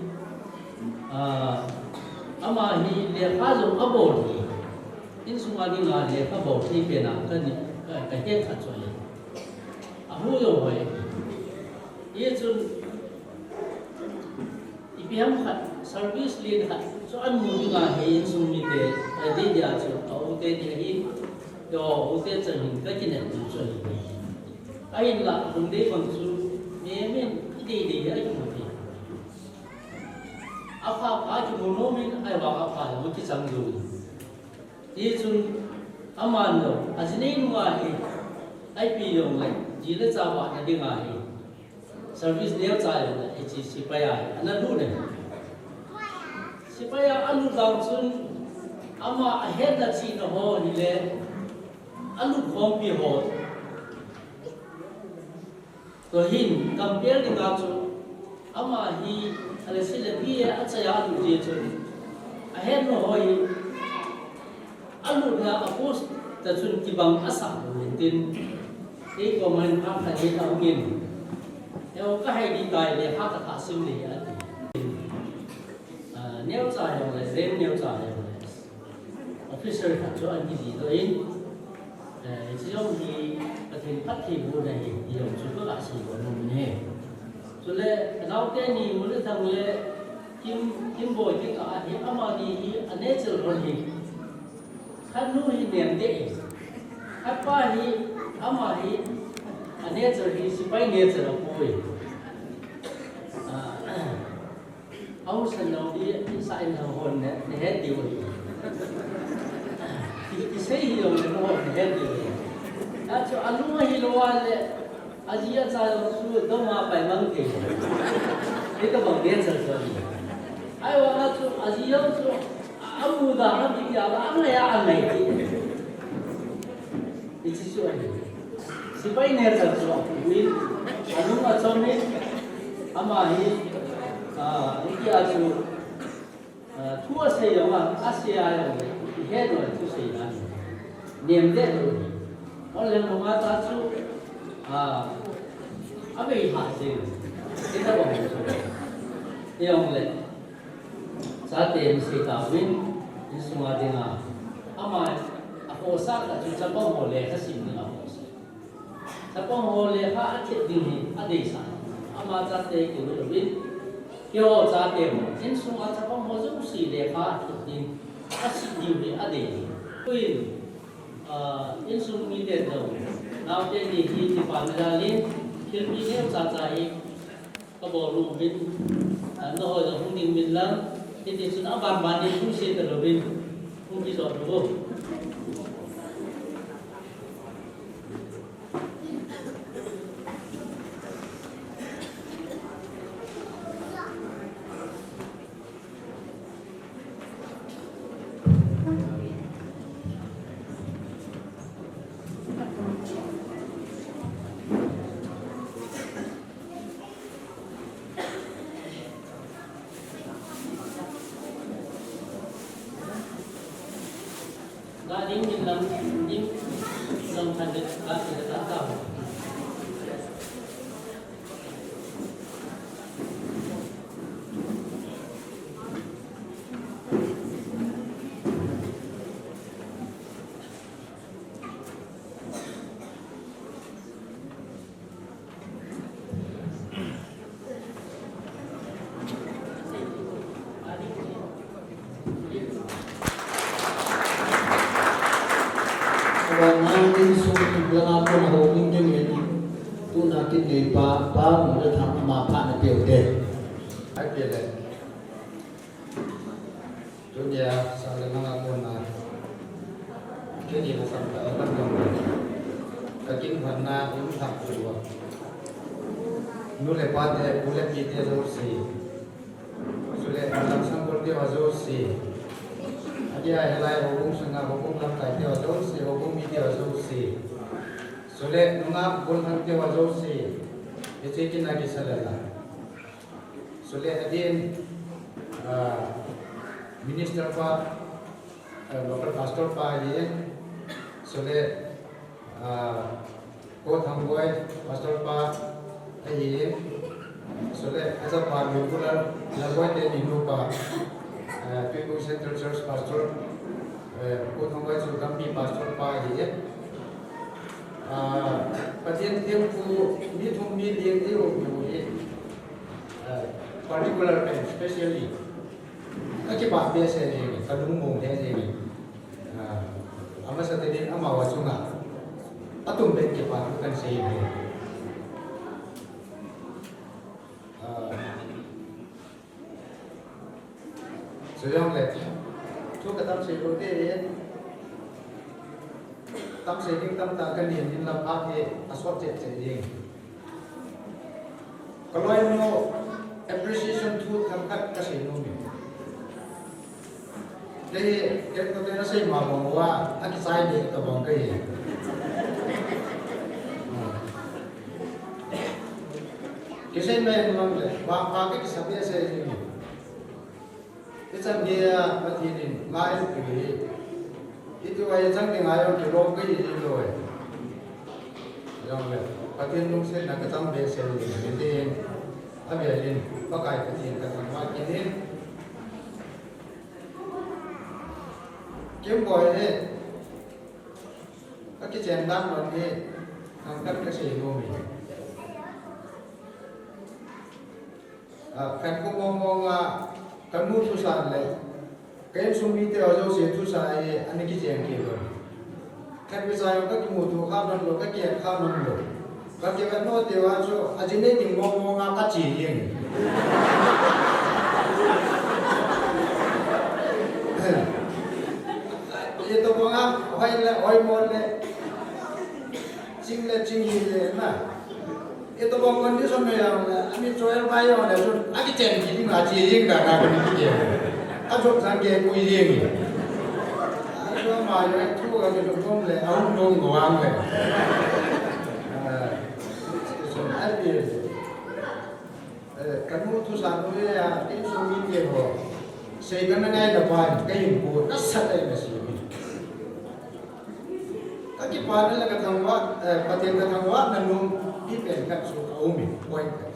ah, ama hi lekha jong abol hi. Insung a dinga lekha bol hi pen a ka ni, ka, ka het khat chu ahi. Ahu jong hoi. Hichun, Ipi ham khat, service len khat, chu amu dinga hi insung mite, eh, dei dia chu, a u teni ahi, yo, u te chang hin ka kinep chu ahi. Ahinla, hung dei bang chu, mi min, i dei dei hi akimu thei. Apha pha kimu nom in, ahivang apha jong kichang diu. Hichun, aman jong, aji nei nunga hi, ipi jong le, ji le cha vahna dinga hi. Service neocha jong le, hiche sepai a, ana lut e. Sepai a alut vang chun, ama ahetna chihna ho hile, alut khompi ho. Toh hin, compare dinga chu, ama hi, ale sile B A achai a alut jeh chun, ahetna ho hi, alutna a post ta chun kibang asah lou hin tin, kei koma hin phat khat hi ahung in, "Eo, ka hai ding tai, lekha ka thah sim ding," ati. Ah, neocha jong le, jen neocha jong le, officer khat chu ahin kiji doh in, eh, hiche jong hi Pathen phattheibohna ahi, ti jong chu ka sei bol nom in ahi. Chule, ka nao teni Mulithang le Kim, Kimboi kikah a hi, amani hi a nature lhon hi. Khat nu hi nem deh e. Khat pa hi, ama hi, a nature hi, sepai nature apoi. Ah, Aung San Suu Kyi, insung a hon ne, ne het diu ahi. I, i sei hi jong le, hon ne het diu ahi. Achu, anu ahi lou a le, aji acha jong chu, dom a pai mang thei. Hiti bang nature chu ahi. Ahivang a chu, aji jong chu, a, amu da, a, bi ya, a, ngai a, ngai ti. Hiche chu ahi. Sepai nature chu apu in, anung achom in, ama hi, ah, hitia chu, ah, thu asei jong a, asei a jong le, ihet lou thusei dan. Nem deh lou. Hon le mama ta chu, ah, avei ha jeng. Hitabang chu. Jong le. Chate in sei tauvin, insung a dinga. Ama, akhohsah khat chu chapang ho lekha sim ding akhohsah. Chapang ho lekha athet ding hi adeisah. Ama chate keu louvin, keiho chate ho, insung a chapang ho jouse lekha athet ding, asim diu hi adei. Tuin, ah, insung mite jong, naote ni hi kipana jal in, thilpeh neocha cha hi, Ka bol nom uvin, ah, nangho jong hung ding uvin lang, hiti chun aban ban in hung sei talou vin, hung kijot lou vo. Ga ding min lam, ding lam khan de, ga de, ga de. Langa kona houin dingin, tuna kit neipa, Pa Mungthang ama phat na peh u hite. Hai peh le. Tunia, sa le langa kona. Kei ni na sam ta, lam lam. Ka kin phat na, um thak tua. Nu le pa te, pu le pi te jouse. Chule, lam sanggol te ho jouse. Adia hilai houbung sunga, houbung lamkai te ho jouse, houbung mi te ho jouse. Chule, nungah golhang te ho jouse. Hiche kin a kisa le la. Chule, adin, ah, minister pa, ah, local pastor pa ahin. Chule, ah, Ko Thangboi, pastor pa, ahin. Chule, aja pa, Luibulal, Lalboi teni nupa, eh, Tuibuong Central Church pastor, eh, Ko Thangboi chu Gampi pastor pa ahin. Ah, Pathen thempu, mi thum mi li, eiho, eiho hi, eh, particular and specially. Ka kipah behseh jeng e, ka lungmong lheh jeng e. Ah, amasa tah in amaho chunga atum beh in kipa thu kan sei e. Ah, chujongle, thu ka tam sei lou te, tam sei ding tamtah ka nei in, la phat hi asot cheh cheh jeng. Ka loinu appreciation thu themkhat ka sei nom e. Kei, kei ka te na sei ma bang uva, akichai deh tabang kahi. Kisei mai mang le, vangpha ka kisa behseh jing e. Ichan geiya Pathen in ngai peh e. Iti uva ichan gei ngai jong kilom kahi lou e. Jongle, Pathen lungsetna ka chang behseh in, hitin, avel in, Pakai Pathen ka thangvah kit in. Kimboi hi, ka kichen dan lon hi, themkhat ka sei nom e. Ah, khat ko mong mong a, ka nu thusan le, ka insung mite ho jouse thusan hi, ana kicheng kit lou. Khat vei sa jong ka kimuto kha nom lou, ka kihet kha nom lou. Ka kivet nom te uva chu, ajinei ding mong mong a ka che jeng. Itobang a, hoi le, hoi mo le, ching le, ching hi le na. Itobang condition nei jong le, ami choi bai jong le, chun, akichen kit ding a che jeng da ka kani kit e. Ajot sang ke pui jeng e. Ajo ma jo thu ka ke dong le, ahung dong go ang le. Ah, so, I P S. Eh, ka nu thusan u ya, insung mite ho. Sei kana ngai na pan, ka in ko, ka sa dai na si mi. Ka kipana le ka thangvah, eh, Pathen ka thangvah na nom, mi pen khat chu ka um e, point khat.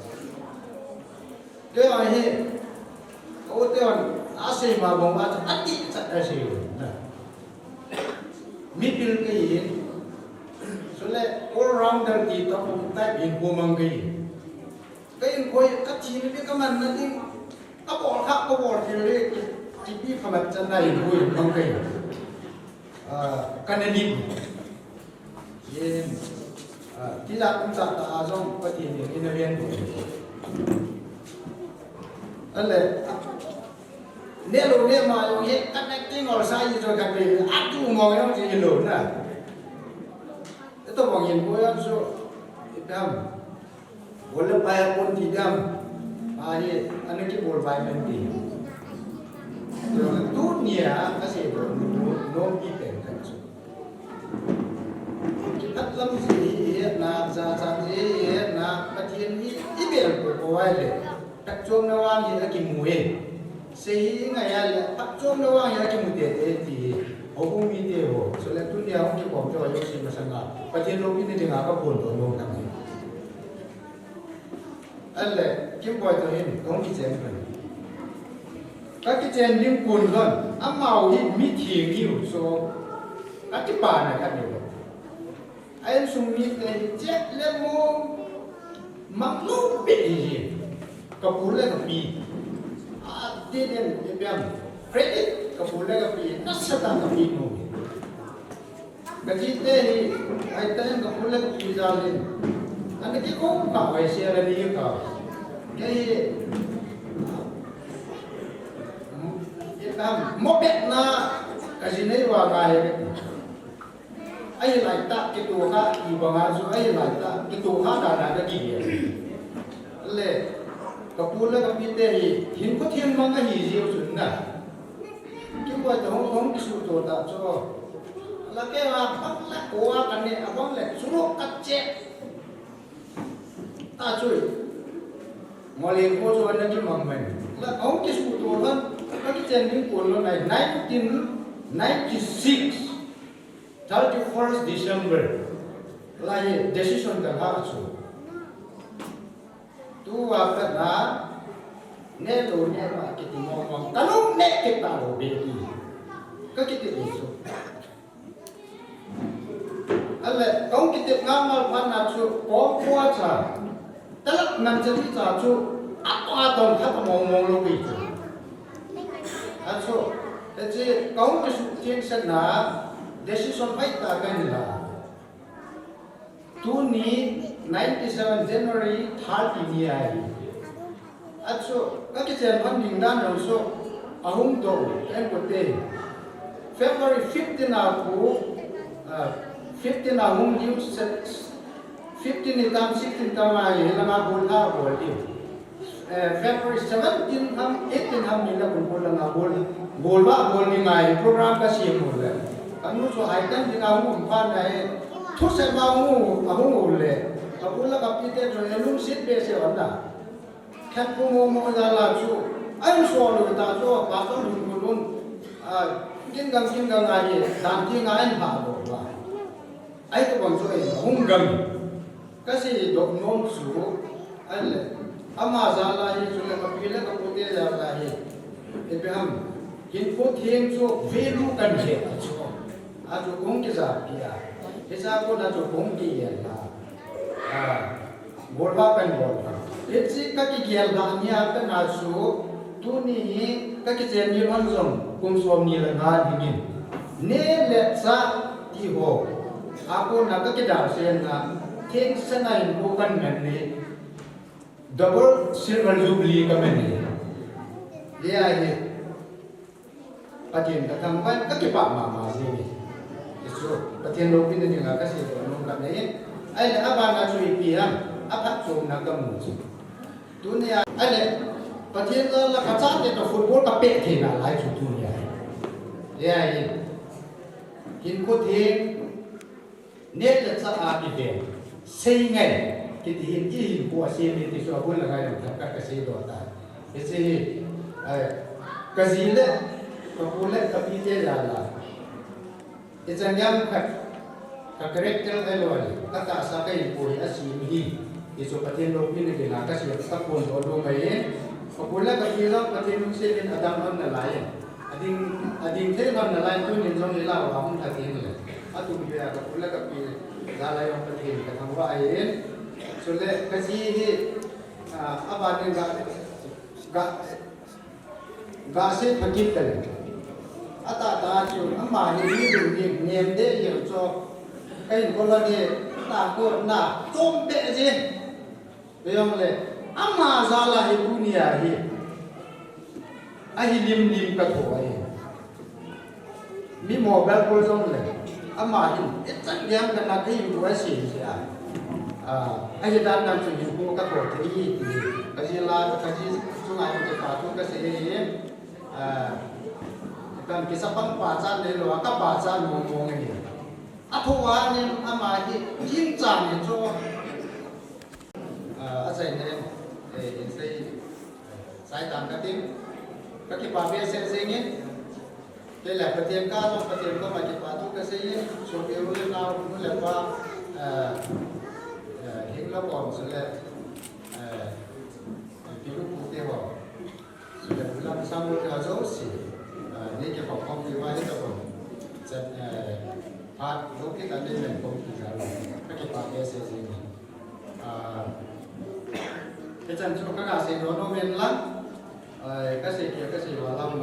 Kei a hi, ka u te hon, asei ma bang uva chu, ati chat a sei u, na. Mipil kahi in, chule all rounder ti tapum type in pu mang kahi. Ka in koi, ka thi le ka man na ding, ka bol kha, ka bol thil le, ki, kipi khamat chan na in pu in mang kahi. Ah, ka na lim. Yen, ah, tijat umchat tah a jong Pathen in eina ven bou. Ale, ah, neh lou neh ma jong hi, ka na kingol sa ji jong ka pe, atu mong jong ji lou na. Itobang in ko jong chu, ipi ham. Bol le pai a kon ti dam. Ahi, ana kibol pai men ti. Tunia, ka sei bol, nom, nom ti pen kan chu. Kiphat lam ji hi, hi na, jachat ji hi, hi na, Pathen hi, i bel ko ko ai le. Phatchomna vang hi akimu e. Sei hi ngai a le, phatchomna vang hi akimu tete ti hi. Houbung mite ho, chule tunia hung kikhom te ho jouse masanga, Pathen loupina dinga ka phondoh nom ahi. Ale, Kimboi toh hin, kahung kichen pen. Ka kichen ding kon lhon, amaho hi mi theng hiu, so, ka kipana khat ahi. A insung mite hi chet le mo, mang lou beh hi. Ka pu le ka pi. A, ti den, ti pian. Credit, ka pu le ka pi. Nasatah in ka pe nom. Ka jite hi, ai ta hin ka pule ka pi jal in. Ana kikou ka vai se la ni ka. Kei hi, mo bet na ka ji nei va ka he. Ahi lai ta kitu ha i banga chu ahi lai ta kitu ha da da ka ki. Le, ka pule ka pi te hi, hin ko thim mang ahi jiu chun na. Kiboi ta hong hong kisu to ta chu. La ke a bang la ko a ka ne a bang le chu ro ka che. Ta chu. Mo le ko chu na ki mang men. La hong kisu to han. Ka ki chen ding ko lo nai nineteen ninety-six. Thirty-first December. La hi decision ka la chu. Tu a ka na, ne lo ne ma kiti mong mong, ka lo ne kiti lo be ti. Ka kiti lo su. Ale, kong kiti nga mal pan na chu, kong kua cha. Talak nan cha ti cha chu, a to a tong kha ta mong mong lo be chu. A chu, te chi, kong ki su tieng sa na, decision pai ta ka ni la. Tuni ninety-seven January thirty ni ahi. Achu, ka kichen hon ding dan lo so, ahung do, en ko te. February fifteen a ku, ah, fifteen a hung diu se, fifteen ni tam, sixteen tam ahi, la ma bol ha bol diu. Eh, February seventeen ham, eighteen ham ni la bol bol la nga bol, bol ba bol ni ngai program ka siam bol le. Ka nu chu hai tan ding a hung um pha na e. Thu se ma hung, a hung um le. Ka bol la ka pi te chu e lungsit be se on na. Khat ko mo mo ja la chu. Ai so lo ta chu, pa to lung ko lun. Ah, kin gang kin gang a ye, dan ti ngai en ba bol ba. Ai to bang chu e hung gam. Ka sei doh nom chu, ahile, ama jal a hi, chule ka pi le ka pu te jal a hi, Abraham, hinkho theng chu value kan he a chu, a chu kong kijat pi a, hiche a kona chu kong kigel a, a, bol ba kan bol a. Hiche ka kigel a nia kana chu, tuni hi ka kichen ni lhon jong kum som ni le nga ding in, neh le chah ti ho. A kona ka kidalsen na, thengse na hinkho kan man ni, double silver jubilee ka man ni. Hia hi, Pathen ka thangvah in ka kipah mama jing e. Hichu, Pathen loupina dinga ka seidoh nom khat ahi. Ahile, abana chu ipi ham, aphatchomna ka mu chu. Tunia, ahile, Pathen la, la ka chate toh football ka peh thei nalai chu tunia. Hia hi, hinkho theng, neh le chah a kiven, sei ngai, kiti hin, i hinkho asem e ti chu abul le ngai jong themkhat ka seidoh tai. Hiche hi, eh, ka ji le, ka pu le, ka pi te jal a. Ichan gei khat, ka character ahilou le, ka tahsa ka hinkho hi asem hi, ti chu Pathen loupina dinga ka sei, ka phondoh nom ahi. Ka pu le ka pi jong Pathen lungset in adang lhon nalai. Ading, ading thei lhon nalai, tunin jong ilah uva hung lha ding le. Atum pia ka pu le ka pi jal a jong Pathen ka thangvah ahi. Chule ka ji hi, ah, abanin ga, ga, Ga sei pha kit tale. Atah tah chu ama hi mi dum hi nem deh jeng chu. Ka hinkho la hi, na ko na chom deh jeng. Kei jong le, ama jal a hi tunia hi. Ahi lim lim ka tho ahi. Mi mobile call jong le, ama hin, ichan gei kana thei u asei jeh a. Ah, ahi dan dan chu hinkho ka tho thei hi ti. Ka ji la, ka ji chunga hin kipathu ka sei hi. Ah, kan kisa pang pachat nei lou, ka pachat mong mong ahi. Athu a nin ama hi, jing chan hi chu. Ah, achaina in, eh, in sei, eh, seitan ka ting, ka kipah behseh jeng in, kei le Pathen ka jong Pathen koma kipathu ka sei in, sopi u le nao, nu le pa, eh, eh, hing le kom chule, eh, pi u pu te ho. Lam sang lo ka jouse, ah, nei kipah khom diu ahi tabang. Chat, eh, phat lo kit a nei men khom diu ahi. Ka kipah behseh jeng in. Ah, hichan chu ka ga seidoh nom in lang. Ah, ka sei kei, ka sei val a um.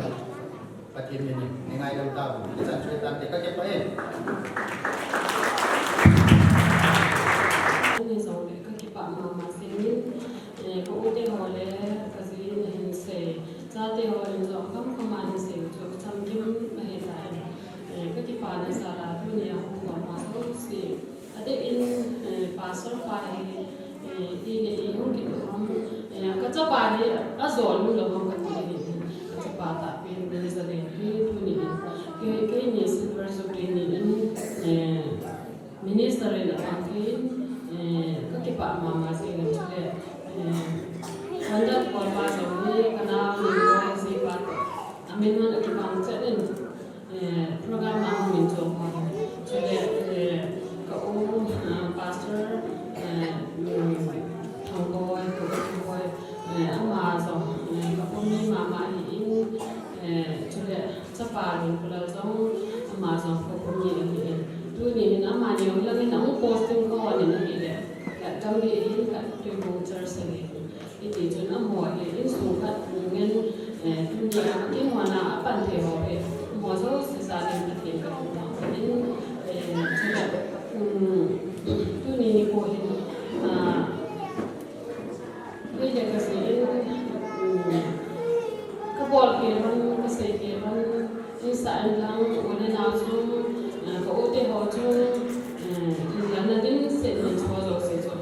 Amen. Ni ngaidam tau. Ichan choi tante, kakipah e. Ani jong le kakipah mama jengin, eh, ka u te ho le kaji in ahin sei, chate ho in jong khamkham a ahin sei chu chamkim ahitai. Eh, kakipana jal a tunia hung khom ho jouse. Adeh in, eh, pastor pa hi, eh, iti le iti hung kit ham, eh, kachapa hi ajol lou ham kati ahi. Kachapa tahbeh in Jerusalem hi tuni in. Kei, keini Silver Jubilee ni in, eh, minister in apang kei in, eh, kakipah mama jengin chule, eh, conduct pa jong hi kanao ni ko jipa toh. Amin hon akipang chet in, Eh, program a hung in chom ho. Chule, eh, ka u, ah, pastor, eh, mm, Thangkoi, ka u Thangkoi, eh, ama jong, eh, ka u mi mama ahin, eh, chule chapa Lungpulal jong, ama jong ka u mi ahin. Tuni hin amani jong lang in ahung posting ko nin ahile. Ka Gambih in ka Tuibuong Church ahin. Hiti chun amaho hi insung khat ngen, eh, tunia kinghona apan thei ho hi, amaho jouse jal in Pathen kathum vang in, eh, chule, um, tuni nikho hin, ah, kei le kasei in, um, kabol kei lhon, kasei kei lhon, Insah in lang, u le nao chu, eh, ka u te ho chu, eh, lhunlhahna ding seh in chu jouse chu,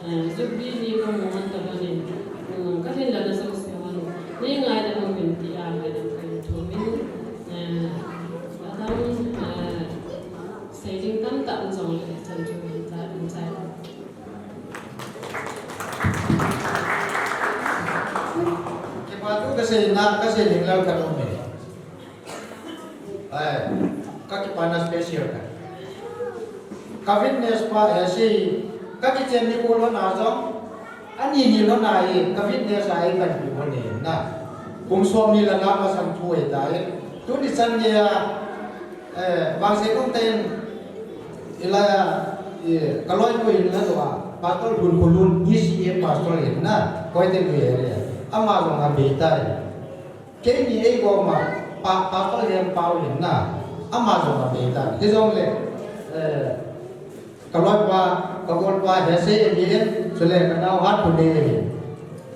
eh, Jubilee ni kamu hon talou nin, mm, ka lhunlhahna jouse hon, nei ngaidam uvin tia ngaidam kahin thum in, eh, adang, eh, sei ding tamtah um jongle, chan chu hin ta, hin chai. Kipa thu kasei na, kasei ding lou khat um e. Ai, kakipana special khat. Ka witness pa, eh, si, kakichen nikho lhon a jong, ani ni lhon a hi, ka witness a hi kahin pi lhon in na. Kum som ni le nga masang thu ahitai. Tuni chan geiya, eh, vangset um tah in, hilaiya, eh, ka loipa in la doh a, Pastor Lhunkhonlun, E C M Pastor in na, Koite lui area. Ama jong abeitai. Keini eikoma, pa, Pastor Lempau in na, ama jong abeitai. Hijongle, eh, ka loipa, ka golpa, Hesei ahin, chule ka nao Hatphunei ahin.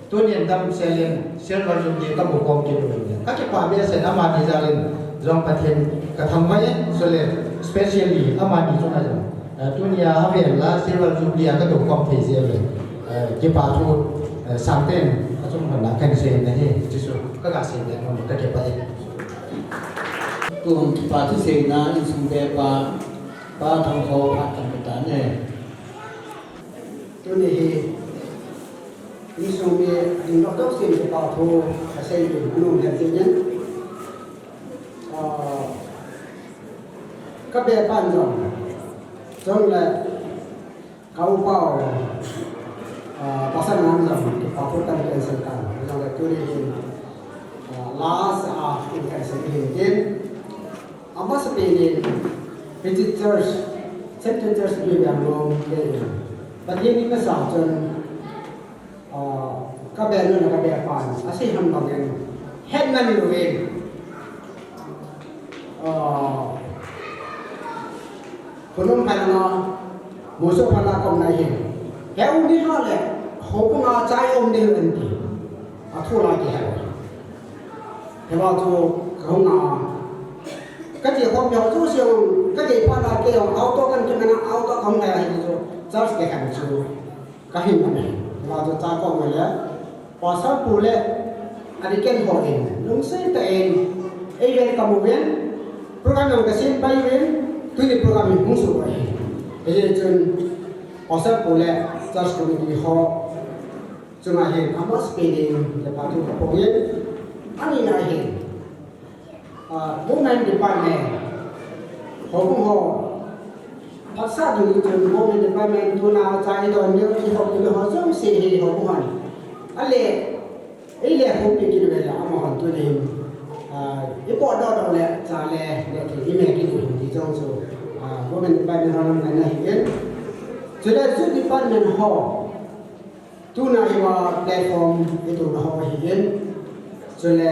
Tunin damsel in, Silver Jubilee kamu khom kit uvin. Kakipah behseh in amani jal in, jong Pathen kathangvah in, chule, specially, amani chunga jong. Eh, tunia avel a Silver Jubilee a katou khom thei jeh uvin. Eh, kipa thu, eh, sangtah in, achung lhon a kahin sei in ahi, chuchu, kaga sei in, kakipah e. Tun kipa thu seina insung bep a, Pa Thangkho phat kan pe tan e. Tuni hi, insung mi, ding doh doh sin kipa thu, kasei in, anom hen jeng in. Ah, ka bep a jong, jong le, Ka upa u, ah, pasal nang jong, kipa thu kan cancel tan. Jong le tuni hin, ah, last, ah, in cancel hin tin. Amasapen in, Visit Church, Saint Church ni bang lom le in. Pathen in kasa chun, Ah, ka bep nu le ka bep pa, asei ham bang in, hetman louvin. Ah, khonung phalanga, moso phala kaum na hin. He u ni ha le, houbung a chai um ding ahi ti. Athu la kihe. Hiva chu kahung a. Kati khom peh chu siang, kati phala kei jong, auto kan kimang a, auto kahung a hin chu, church kei kan chu. Kahin ahi. Hiva chu chai kaum le, Pastor pu le, a deacon ho in, lungset tah in, ei welcome uvin, program jong kasem pai uvin, tuni program hi hung soh ahi. Hijeh chun, Pastor pu le, church committee ho, chunga hin, amasapen in, kipa thu kaphong in, ani na hin. Ah, Women Department, houbung ho, phatsah ding chun Women Department tuna chai don ding, i houpi ho jouse hi houbung hon. Ale, ei le houpi kit uve le amahon tunin, ah, i potdoh doh le cha le, le thil i meh kit u hi ti jong chu, ah, Women Department hon ngaina ahin. Chule Youth Department ho, tuna hiva platform i tuna ho ahin. Chule,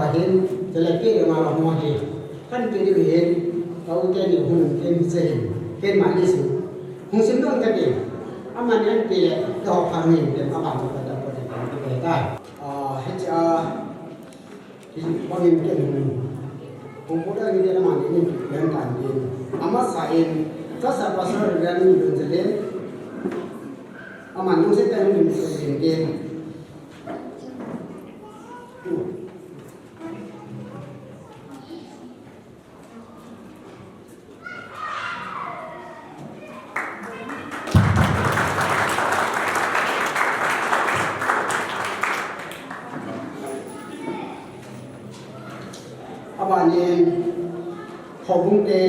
ho hin, chule pe le ma lo ho hin. Kan pe diu hin, ka u te ni hung ken se hin, ken ma ni su. Hung sim don ka ke. Aman an pe le, ka ho pha hin, ken aman ka ta ko te ka ta. Ah, hiche a, Hi bangin ken hung, hung put a ni te aman in ken tan din. Amasa in, Church Pastor Reverend Lunjalen, aman nung se te hung din din din. Abanin, houbung te,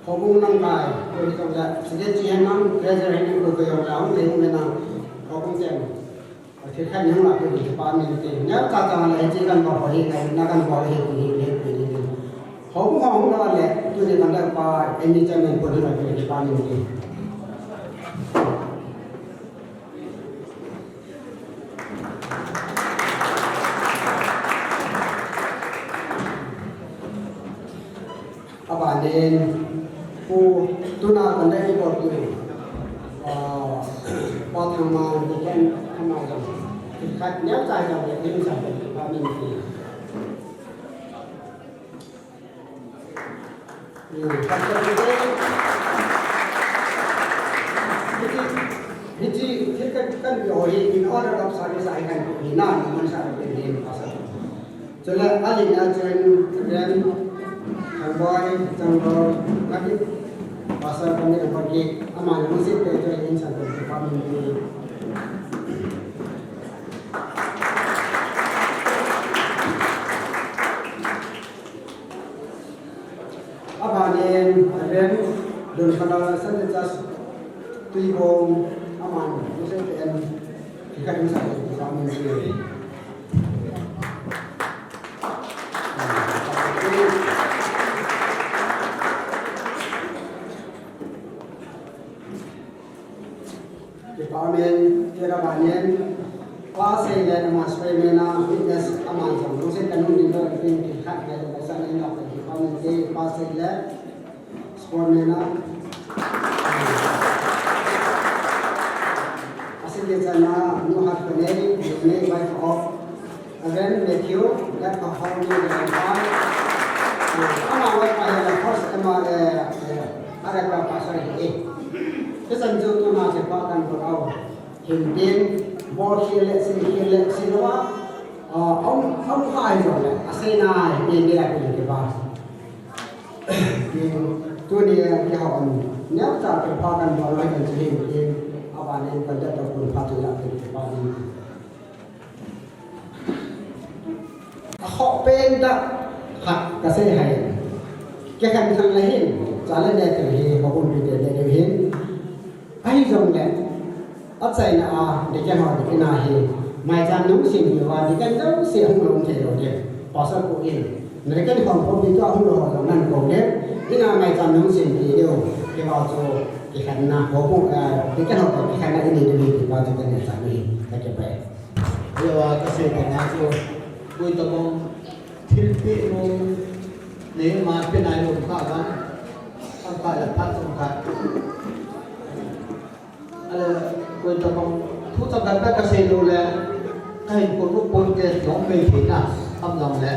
houbung lamkai, ko hi tong la, secretary hen nang, treasurer hen nang, ko ko yong la, hung le hung le nang, houbung te. Thil khat ning la ko hi pa min te. Neo cha cha la hiche kan bol hi, kan na kan bol hi, hi, hi, hi, hi. Houbung hung la le, tuni kan da pa, any chairman ko hi la ko hi pa min te. Abanin, pu tuna kan da i bol tu. Ah, Pa Thangman, pu kan kan ma jong. Khat neo cha jong le, in cha le, pa min ti. Hmm, Pastor Peter. Hiche, hiche, hiche kan, kan pi ho hi, in order of service ahi kan pi na, man sa pi ni, Pastor. Chule, alina chun, Reverend Thangboi, Changboi, Ngati, Pastor Kami Bagi, aman music te chun in sa ko pa min ni. Abanin, Reverend Don Khanal Sunday Church, Tuibong, aman, music te, in sa ko pa min ni. Amen. Kira banen. Pastor le nama soi mena witness ama jong lungset kanung ding dong tin khat le lo sa ne na ki amen ke pastor le soi mena. Asing ke sana nu hat ko ne ne wife of Reverend Matthew, le ka hou ni le pa. Ama wai pa le first ama le, eh, ara pa pa sorry eh. Kesan chu tuna che pa kan ko au. Hin tin, bol khel le sin khel le sin wa. Ah, om, om khai jo le. Asei na, ni ni la pin ke ba. Tin, tuni ke hou om. Neo cha ke pa kan bol lai kan che hin tin. Aba nen kan da to kun pa tu la pin ke ba ni. Akhoh pen tah khat kasei hai. Kei khan khang le hin, cha le neh tel hi, houbung mite neh deu hin. Ahi jongle, achaina a, deacon ho, deacon a hi, maicham nung sim diu va, deacon jouse hung lou thei lou ding. Pastor pu in, deacon ho, houbung mite hung lou ho jong nan kou ding. Ina maicham nung sim diu, kei va chu, kikhenna, houbung, eh, deacon ho, kikhenna ini diu, kei va chu, kei ne cha ni, kei kei pai. Hiva kasei banga chu, koi tabang thilpeh nom nei ma pe nai lom kha vang, tam kha le phat tam kha. Ale, koi tabang thu tam kha pe kasei lou le, kahin koi nu pon te jong mei thei na, am jong le.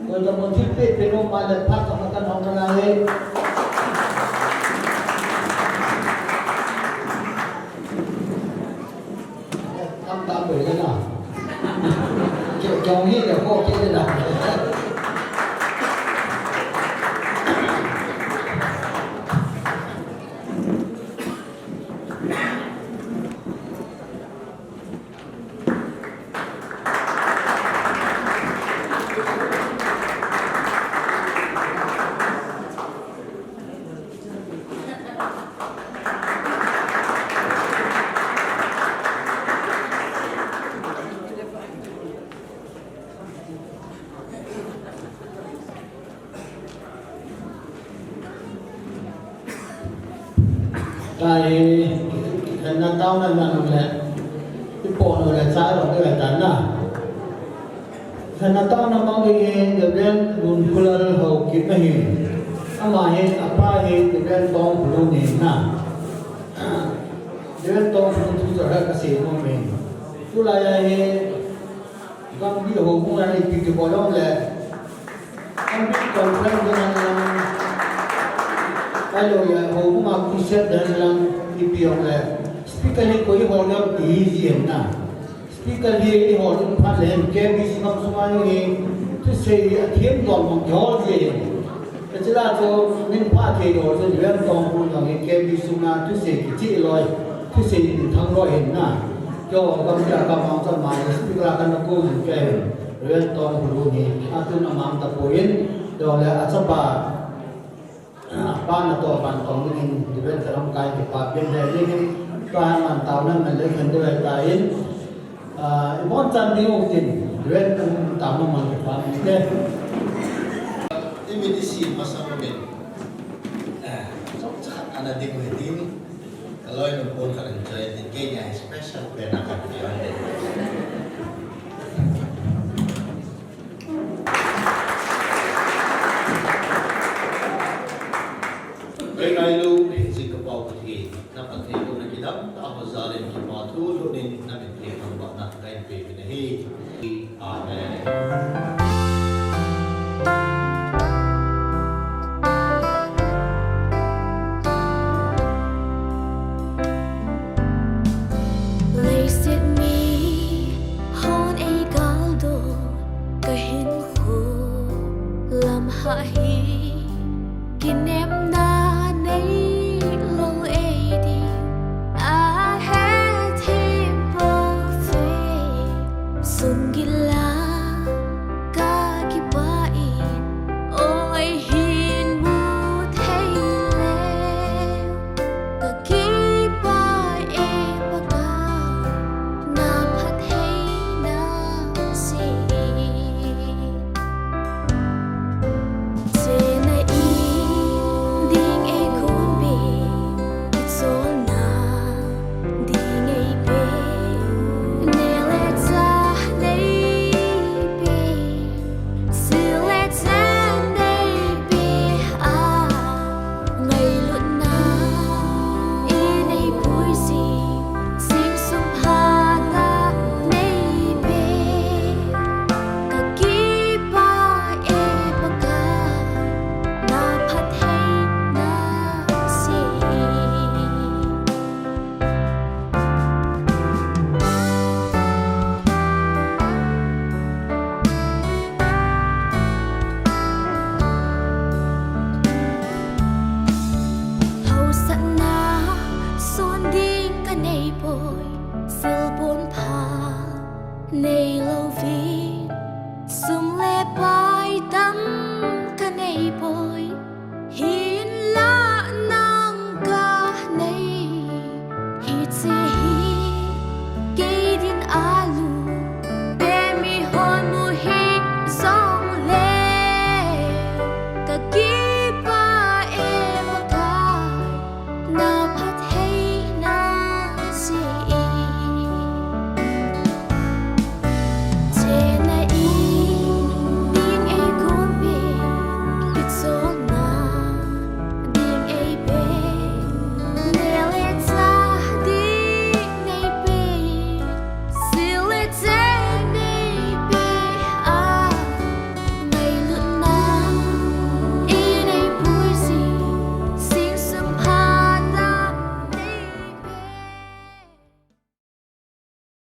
Koi tabang thilpeh pe nom ma le phat tam kha kan hong na le. Tam tam boi le na. Kyo, kyo hi le ho ke le na. Tahi, khenna taona na nung le, ipo nung le, chai lo le tan na. Khenna taona mang ding hi, Reverend Lunkholal Haokip ahi. Ama hi, apa hi, Reverend Tongphulun ahi na. Reverend Tongphulun thu chu kasei nom e. Tulai a hi, Gambih houbung a ipi ti bol jong le. Gambih conference ding hen lang. Ahilou le houbung a crusade ding hen lang ipi jong le. Speaker hi koi hol jong ti hi ji hen na. Speaker hi ihol in phat le hin K B C gamsung a jong hi thusei hi athem don mong kihol ji hen. Hiche la chu min pha thei lou chu Reverend Tongphulun jong hi K B C sunga thusei kicheh loi, thusei minthang loi ahin na. Keiho gam tia ka mang cha ma speaker a kan na ko jin kei Reverend Tongphulun hi atun amang tapoi, keiho le achapa, apa natoh ban tong dingin Reverend Thalamkai kipa pen le dingin ka man taona man le khen ding ahitai. Ah, ibon chan ding u tin, Reverend Thalamkai kipa pen le. I min isi masang u min. Ah, chomcha khat ana ding u hitin. Ka loinu pon khat in join in, kei nia special pen a kan join in. Kei ngailu, jing ka Pau Pathen, na Pathen louna kidang tah ho jal in kipa thu lhut in na min thangvahna ka hin pe uvin ahi. Amen. Leiset mi hon eigaldoh, ka hinkho lam hah hi kinem